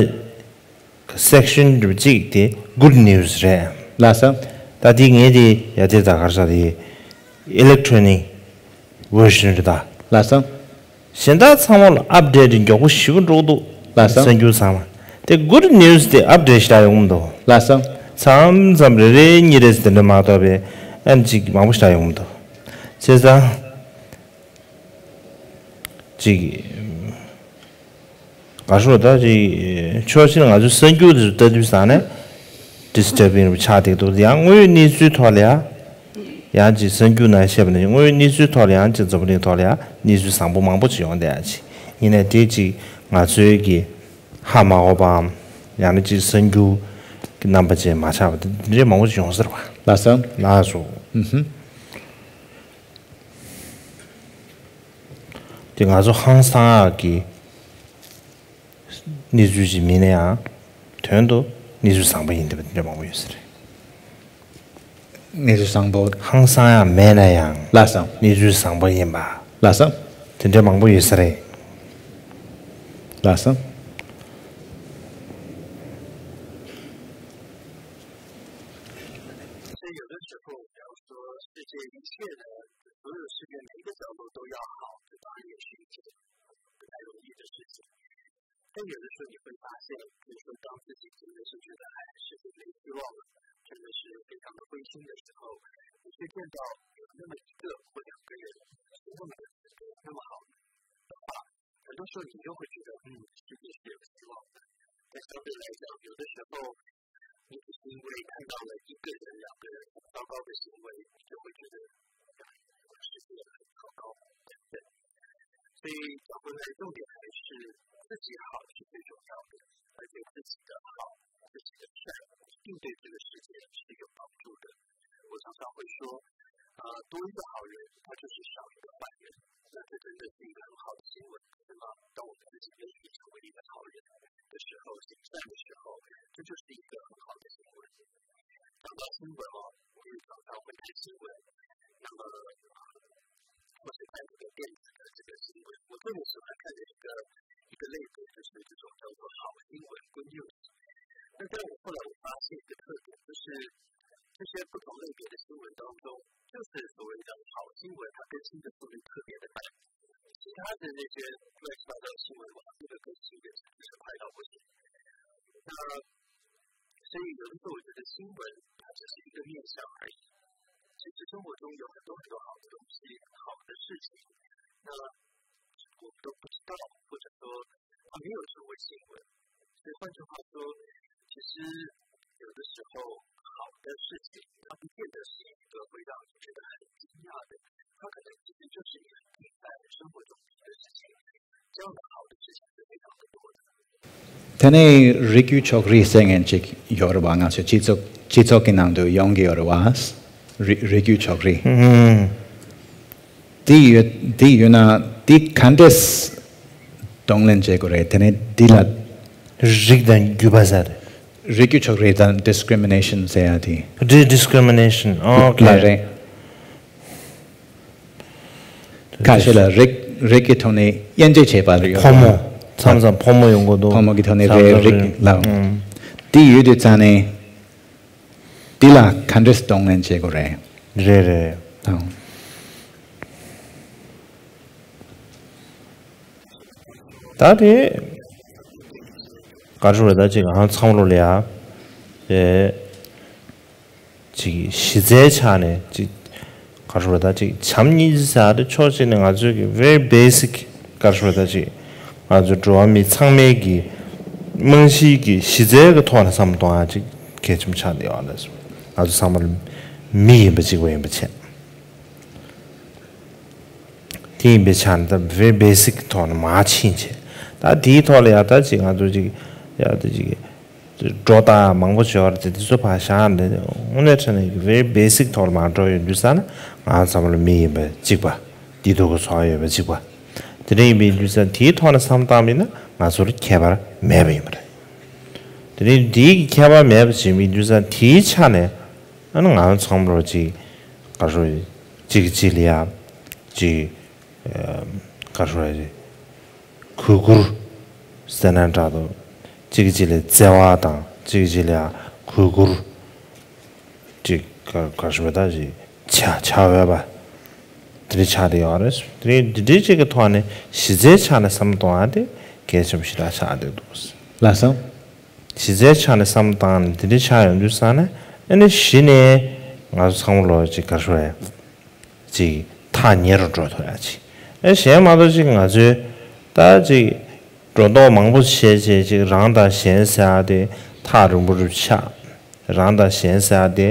ནས་section་གཅིག་དེ་good news་རེད། ལགས་སོ། ད་དེ་ངས་དེ་ཡ་དེ་ད་གར་ས་དེ་electronic version་རེད་ད། ལགས་སོ། གཞན་དག་ཚང་མ་ལ་update་མགྱོགས་པོ་ཞེ་པོ་འགྲོ་གི་འདུག་ལགས་སོ། གསར་འགྱུར་ཚང་མ། དེ་good news་དེ་update་ཞེ་དྲག་ཡོང་གི་མི་འདུག་ལགས་སོ། མཚམས་མཚམས་རེ་རེ་གཉིས་རེ་ཟེར་དེ་འདྲ་མ་གཏོགས་པའི་ཨ་ནི་ཅིག་མང་པོ་ཞེ་དྲག་ཡོང་གི་མི་འདུག་བྱས་ཙང་། ཅིག་ག་ཧྲུལ་ད་ཅིག་ཕྱོགས་གཅིག་ནས་ང་ཚོའི་གསར་འགྱུར་དེ་ཚོ་ལྟ་དུས་ཙང་ནས་disturbing་རུ་ཆགས་བསྡད་འདུག་ཡང་དངོས་ཡོད་གནས་ཚུལ་ཐོག་ལ་ཡང་ཡང་ཅིག་གསར་འགྱུར་ནང་བཤད་པ་ནས་དངོས་ཡོད་གནས་ཚུལ་ཐོག་ལ་ཡང་ཅིག་འཛམ་བུ་གླིང་ཐོག་ལ་ཡང་གནས་ཚུལ་བཟང་པོ་མང་པོ་ཅིག་ཡོང་བསྡད་ཡ་ཅིག་ཡིན་ནའི་དེ་ཅིག་ང་ཚོའི་གི་ཧ་མ་གོ་བའམ་ཡང་ན་ཅིག་གསར་འགྱུར་གྱི་རྣམ་པ་ཅན་མ་ཆགས་པ་དེ་འདྲའི་མང་པོ་ཅིག་ཡོང་ས་རེད་བ། ལགས་སོ། ལགས་སོ། ཨུ་ཧུམ། དེ་ང་ཚོ་ཧང་སང་ཡག་གི་གནས་ཚུལ་ཞིག་མིན་ན་ཡང་དོན་དུ་གནས་ཚུལ་བཟང་པོ་ཡིན་བསྡད་པ་དེ་འདྲ་མང་པོ་ཡོད་ས་རེད། གནས་ཚུལ་བཟང་པོ། ཧང་སང་ཡག་མེད་ན་ཡང་། ལགས་སོ། གནས་ཚུལ་བཟང་པོ་ཡིན་པ། ལགས་སོ། དེ་འདྲ་མང་པོ་ཡོད་ས་རེད། ལགས་སོ།所以有的时候，假如说世界一切的所有世界每一个角落都要好，这当然也是一件不太容易的事情。但有的时候你会发现，比如说当自己真的是觉得哎，世界没希望了，真的是非常的灰心的时候，你会见到有那么一个或两个人，是那么的那么好的话，很多时候你就会觉得，嗯，世界是有希望的。但相对来讲，有的时候你只是因为看到了一个人、两个人很糟糕的行为，你就会觉得，哎，世界很糟糕。所以讲回来，重点还是自己好是最重要的，而且自己的好、自己的善，一定对这个世界是有帮助的。我常常会说，呃，多一个好人，他就是少一个坏人。那这真的是一个很好的行为。那么，当我们自己愿意成为一个好人的时候，行善的时候，这就是一个很好的行为。讲到新闻哦，我也常常会看新闻。那么，或是看这个电子的这个新闻，我特别喜欢看的一个一个类别，就是这种叫做好新闻 good news。那但我后来我发现一个特点，就是这些不同类别的新闻当中，就是所谓的好新闻，它更新的速率特别的慢。其他的那些乱七八糟的新闻，哇，那个更新的速度是快到不行。那所以有的时候我觉得新闻它只是一个面向而已。其实生活中有很多很多好的东西、好的事情，那我们都不知道，或者说它没有成为新闻。所以换句话说，其实有的时候好的事情，它不见得是一个会让你觉得很惊讶的，它可能其实就是你平常生活中的事情。这样的好的事情是非常的多的。 དེ་ནས་རིགས་རྒྱུད་ཕྱོགས་རིས་ཟེར་མཁན་ཅིག་ཡོད་རེད་བ། ང་ཚོའི་སྤྱི་ཚོགས་སྤྱི་ཚོགས་ཀྱི་ནང་དུ་ཡོང་གི་ཡོད་རེད་བ། རིགས་རིགས་རྒྱུད་ཕྱོགས་རིས། ཨུམ། དེ་ཡོད་དེ་ཡོད་ན་དེ་ག་འདྲས་གདོང་ལེན་བྱེད་དགོས་རེད། དེ་ནས་འདི་ལ། རིགས་དང་རྒྱུད་པ་ཟེར། རིགས་རྒྱུད་ཕྱོགས་རིས་དང་discrimination་ཟེར་ཡ་དེ། Discrimination. Okay. ལགས་རེད། ཁ་ཤས་ལ་རིགས་རིགས་ཀྱི་ཐོག་ནས་དབྱེ་འབྱེད་བྱས་པ་ཡོད། ཕོ་མོ། མཚམས་མཚམས་ཕོ་མོ་ཡོང་གི་འདུག་ཕོ་མོ་གི་ཐོག་ནས་མཚམས་རེད། མཚམས་རིགས་ལ། ཨང་། དེ་ཡོད་དུས་ཙང་ནས་དེ་ལ་ག་འདྲས་གདོང་ལེན་བྱེད་དགོས་རེད། རེད་རེད། ཨང་། ད་དེ་ག་རེ་ཞུ་དགོས་རེད། ད་ཅིག་ང་ཚང་མ་ལོ་ལ་ཡ། དེ་ཅིག་གཞི་རྩའི་ཆ་ནས་ཅིག་ག་རེ་ཞུ་དགོས་རེད། ད་ཅིག་བྱམས་སྙིང་རྗེ་ཟེར་ཡ་དེ་ཕྱོགས་གཅིག་ནས་ང་ཚོའི་གི་very basic ག་རེ་ཞུ་དགོས་རེད། ད་ཅིག་ང་ཚོ་འགྲོ་བ་མི་ཚང་མའི་གི་རྨང་གཞིའི་གི་གཞི་རྩའི་གི་ཐོག་ནས་བསམ་བློ་གཏོང་ཡ་ཅིག་གལ་ཆེན་པོ་ཆགས་བསྡད་ཡོད་རེད། ང་ཚོ་ཚང་མ་མི་ཡིན་པ་གཅིག་པ་ཡིན་པ་བྱས། དེ་ཡིན་པའི་ཆ་ནས་ད་very basic ཐོག་ནས་མར་ཕྱིན་བྱས། ད་དེའི་ཐོག་ལ་ཡ་ད་ཅིག་ང་ཚོ་ཅིག་ཡ་ད་ཅིག་སྒྲོ་བཏགས་མང་པོ་བྱས་པ་རེད། དེ་ཚོ་ཕར་བཞག་ནས་དངོས་གནས་དྲང་གནས་ཀྱི་very basic ཐོག་ལ་མར་འགྲོ་ཡོང་དུས་ཙང་ན་ང་ཚང་མ་ལ་མི་ཡིན་པ་གཅིག་པ། བདེ་སྡུག་གི་ཚོར་བ་ཡོད་པ་གཅིག་པ། དེ་འདྲ་ཡིན་པའི་དུས་ཙང་དེའི་ཐོག་ནས་བསམ་བཏང་བ་ཡིན་ན་ང་ཚོར་ཁྱད་པར་མེད་པ་ཡིན་པ་རེད། དེ་ནས་དེའི་ཁྱད་པར་མེད་པ་བྱེད་པའི་དུས་ཙང་དེའི་ཆ་ནས་ཨ་ནི་ང་ཚང་མ་ལོ་ཅིག་ག་རེ་ཞུ་དགོས་རེད། གཅིག་གིས་གཅིག་ལ་ཡ་ཅིག་ཨ་ག་རེ་ཞུ་དགོས་རེད། གུས་བཀུར་ཟེར་ན་འདྲ་འདུག་གཅིག་གིས་གཅིག་ལ་བརྩེ་བ་དང་གཅིག་གིས་གཅིག་ལ་ཡ་གུས་བཀུར། ཅིག་ག་ག་རེ་ཞུ་དགོས་རེད། ད་ཅིག་བྱ་བྱ་འོས་པ་དེ་འདྲ་ཆགས་བསྡད་ཡོད་རེད། དེ་རིང་འདི་འདྲའི་ཅིག་གི་ཐོག་ནས་གཞི་རྩའི་ཆ་ནས་བསམ་བློ་གཏོང་ཡ་དེ་གལ་ཆེན་པོ་ཞེ་དྲག་ཆགས་བསྡད་འདུག་ལགས་སོ། གཞི་རྩའི་ཆ་ནས་བསམ་བློ་བཏང་ནས་འདི་འདྲ་ཆགས་ཡོང་དུས་ཙང་ནས་ཨ་ནི་གཞི་ནས་ང་ཚོ་ཚང་མ་ལོ་ཅིག་ག་རེ་ཞུ་དགོས་རེད། ཅིག་ཐག་ཉེ་རུ་འགྲོ་ཐུབ་ཡ་ཅིག་ཨེ་གཞན་མ་གཏོགས་ཅིག་ང་ཚོའི་ད་ཅིག་སྒྲོ་འདོགས་མང་པོ་བྱས་བྱས་ཅིག་རང་དང་གཞན་ཟེར་ཡ་དེ་ཐག་རིང་པོ་རུ་ཆགས། རང་དང་གཞན་ཟེར་ཡ་དེ་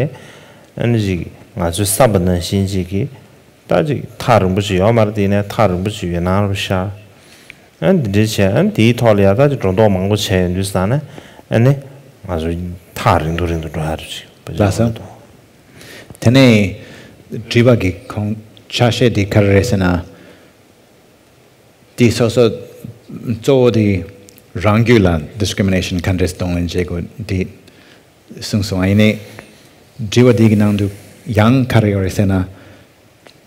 ཨ་ནི་ཅིག་ང་ཚོའི་བསམ་པ་ནང་བཞིན་ཅིག་གི་ད་ཅིག་ཐག་རིང་པོ་ཅིག་ཡོད་མ་རེད། དེ་ནས་ཐག་རིང་པོ་ཅིག་ཡོད་ནའང་རུ་ཤར། ཨ་ནི་འདི་འདྲ་བྱས་ཨ་ནི་དེའི་ཐོག་ལ་ཡ་ད་ཅིག་སྒྲོ་འདོགས་མང་པོ་བྱས་ཡོང་དུས་ཙང་ནས་ཨ་ནི་ང་ཚོ་ཐག་རིང་དུ་རིང་དུ་འགྲོ་ཡ་རུ་ཅིག་ལགས་སོ། དེ་ནས་དྲི་བ་གི་ཁོང་ཆ་ཤས་འདི་ག་རེ་རེད་ཟེར་ན། དེ་སོ་སོ་གཙོ་བོ་དེ་རང་རྒྱུད་ལ་discrimination ག་འདྲས་གདོང་ལེན་བྱེད་དགོས་འདི་གསུངས་སོང་། ཡིན་ནའི་དྲི་བ་འདི་གི་ནང་དུ་ཡང་ག་རེ་ཡོད་རེད་ཟེར་ན།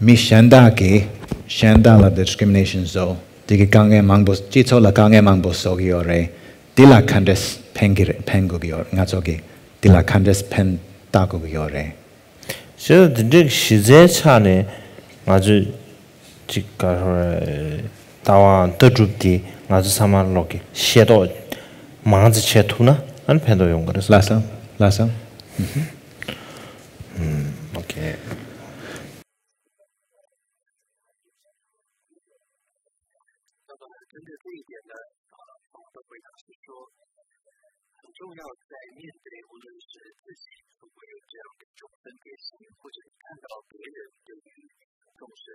མི་གཞན་དག་གིས་གཞན་དག་ལ་discrimination བཟོ། དེ་གི་དཀའ་ངལ་མང་པོ་སྤྱི་ཚོགས་ལ་དཀའ་ངལ་མང་པོ་བཟོ་གི་ཡོད་རེད། འདི་ལ་ག་འདྲས་ཕན་གི་རེད། ཕན་དགོས་ཀྱི་ཡོད་རེད། ང་ཚོ་གིས་འདི་ལ་ག་འདྲས་ཕན་བཏགས་དགོས་ཀྱི་ཡོད་རེད། བྱས་ཙང་འདི་འདྲའི་གཞི་རྩའི་ཆ་ནས་ང་ཚོས་ཅིག་ག་རེ་ལྟ་བའམ་ལྟ་གྲུབ་དེ་ང་ཚོ་ཚང་མ་ལོག་གི་ཤེས་རྟོགས་མང་ཙམ་བྱེད་ཐུབ་ན་ཨ་ནི་ཕན་ཐོགས་ཡོང་གི་རེད་བསམ། ལགས་སོ། ལགས་སོ། ཨུམ། ཨུམ། ཨོ་ཁེ།那么针对这一点呢，呃，我的回答是说，很重要在面对无论是自己如果有这样的一种分别心，或者是看到别人对于众生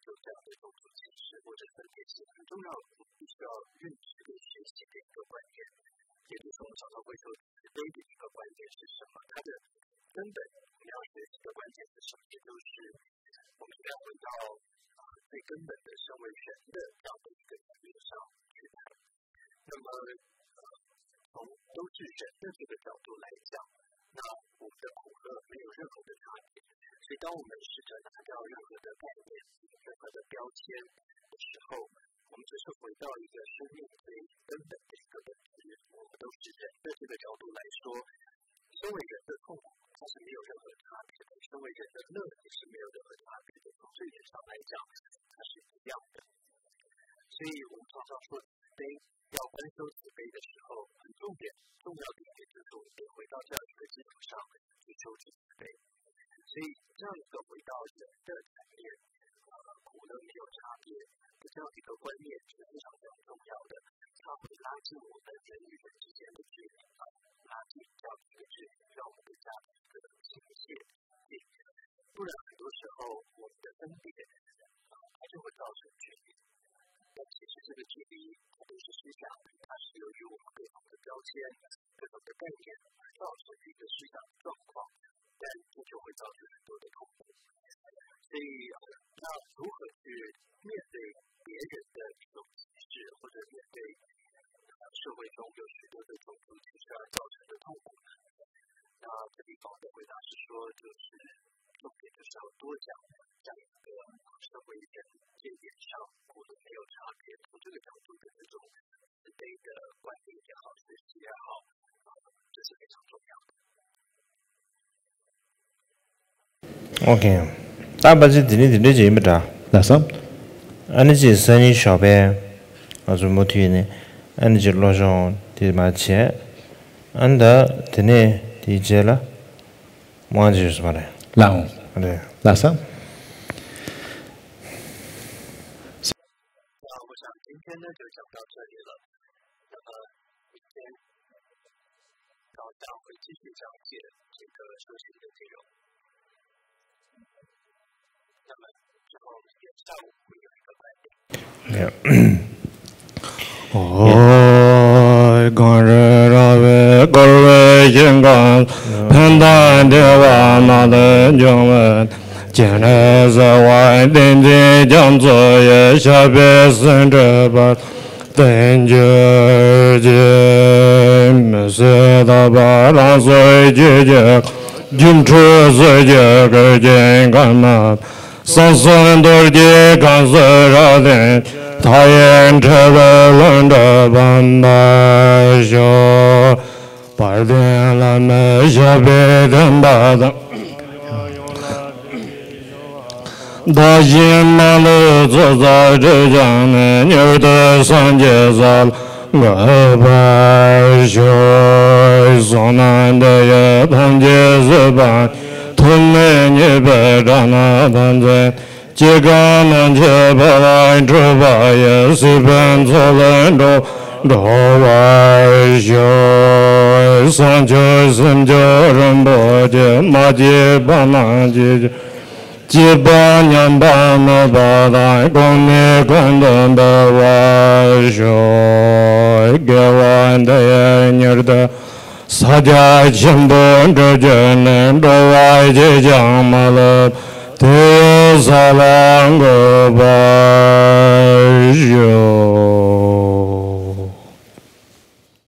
有这样的一种歧视或者分别心，很重要，我们必须要认知跟学习的一个观念。也就是我们常常会说慈悲的一个观念是什么？它的根本我们要学习的观念是什么？也就是我们应该回到啊最根本的身为人的这样的一个层面上去看。那么，呃，从都是人的这个角度来讲，那我们的苦乐没有任何的差别。所以，当我们试着拿掉任何的概念、任何的标签的时候，我们就是回到一个生命最根本的一个问题。我们都是人的这个角度来说，身为人的痛苦，它是没有任何差别的；身为人的乐也是没有任何差别的。从这一点上来讲，它是一样的。所以我们常常说慈悲，要观修慈悲的时候，很重点、重要的一点就是我们得回到这样一个基础上去修持慈悲。所以这样一个回到人的层面，呃，苦乐没有差别的这样一个观念是非常非常重要的。它会拉近我们人与人之间的距离，啊，拉近这样的一个距离，让我们更加的一个亲切。不然很多时候我们的分别，啊，它就会造成距离。那其实这个距离，它就是思想，它是由于我们各种的标签、各种的概念而造成的一个思想状况，但这就会造成很多的痛苦。所以，呃，那如何去面对别人的一种歧视，或者面对，呃，社会中有许多的种族歧视而造成的痛苦呢？那这地方的回答是说，就是重点就是要多讲这样一个社会一点这一点是 ཨོ་ཁེ། ད་པ་ཅི་དེ་ནི་དེ་འདྲས་ཅིག་ཡིན་པ་འདྲ། ལགས་སོ། ཨ་ནི་ཅིག་སང་ཉིན་ཞོགས་པའི་ང་ཚོ་མུ་མཐུད་ནས་ཨ་ནི་ཅིག་སློབ་སྦྱོང་དེ་མ་བྱས། ཨ་ནི་ད་དེ་ནས་དེའི་རྗེས་ལ་དབང་ཅིག་ཡོད་ས་མ་རེད། ལགས་འོང་། རེད། ལགས་སོ། ཨོ། གངས་རི་ར་བས་བསྐོར་བའི་ཞིང་ཁམས། ཕན་དང་བདེ་བ་མ་ལུས་འབྱུང་བའི། སྤྱན་རས་གཟིགས་དབང་བསྟན་འཛིན་རྒྱ་མཚོ་ཡི། ཞབས་པད་སྲིད་མཐའི་བར་དུ་བརྟན་གྱུར་ཅིག། མི་བཟད་རྟག་པ་རང་སོའི་རྒྱུད་ཀྱི། སྒྱུ་འཕྲུལ་སྲོལ་གྱི་བཀོད་ཅིང་ཀརྨ། བསམ་གསུམ་རྡོ་རྗེའི་གང་ཟག་རབ་བརྟན། མཐའ་ཡས་འཕྲུལ་པའི་ལྷུན་གྲུབ་པ་མ་ཞོག། དཔལ་ལྡན་བླ་མའི་ཞབས་པད་བརྟན་པ་དང་། བདག་གཞན་མ་ལུས་ཚོགས་བསགས་སྒྲིབ་སྦྱངས་ནས། མྱུར་དུ་སངས་རྒྱས་ས་ལ་འགོད་པར་ཤོག། བསོད་ནམས་འདི་ཡིས་ཐམས་ཅད་གཟིགས་པ། ཐོབ་ནས་ཉེས་པའི་དགྲ་རྣམས་ཕམ་བྱས། སྐྱེ་རྒ་ན་འཆིའི་ཕ་རོལ་ཏུ་ཕྱིན་པ་ཡི། སྲིད་པའི་མཚོ་ལས་འགྲོ་འགྲོ་བར་ཤོག། བྱང་ཆུབ་སེམས་མཆོག་རིན་པོ་ཆེ། མ་སྐྱེས་པ་རྣམས་སྐྱེ། སྐྱེས་པ་ཉམས་པ་མེད་པ་དང་། གོང་ནས་གོང་དུ་འཕེལ་བར་ཤོག། དགེ་བ་འདི་ཡིས་མྱུར་དུ། ས་སྐྱ་ཆེན་པོར་འགྲོ་གྱུར་ནས། འགྲོ་བ་གཅིག་ཀྱང་མ་ལུས་པ། དེ་ཡི་ས་ལ་འགོད་པར་ཤོག།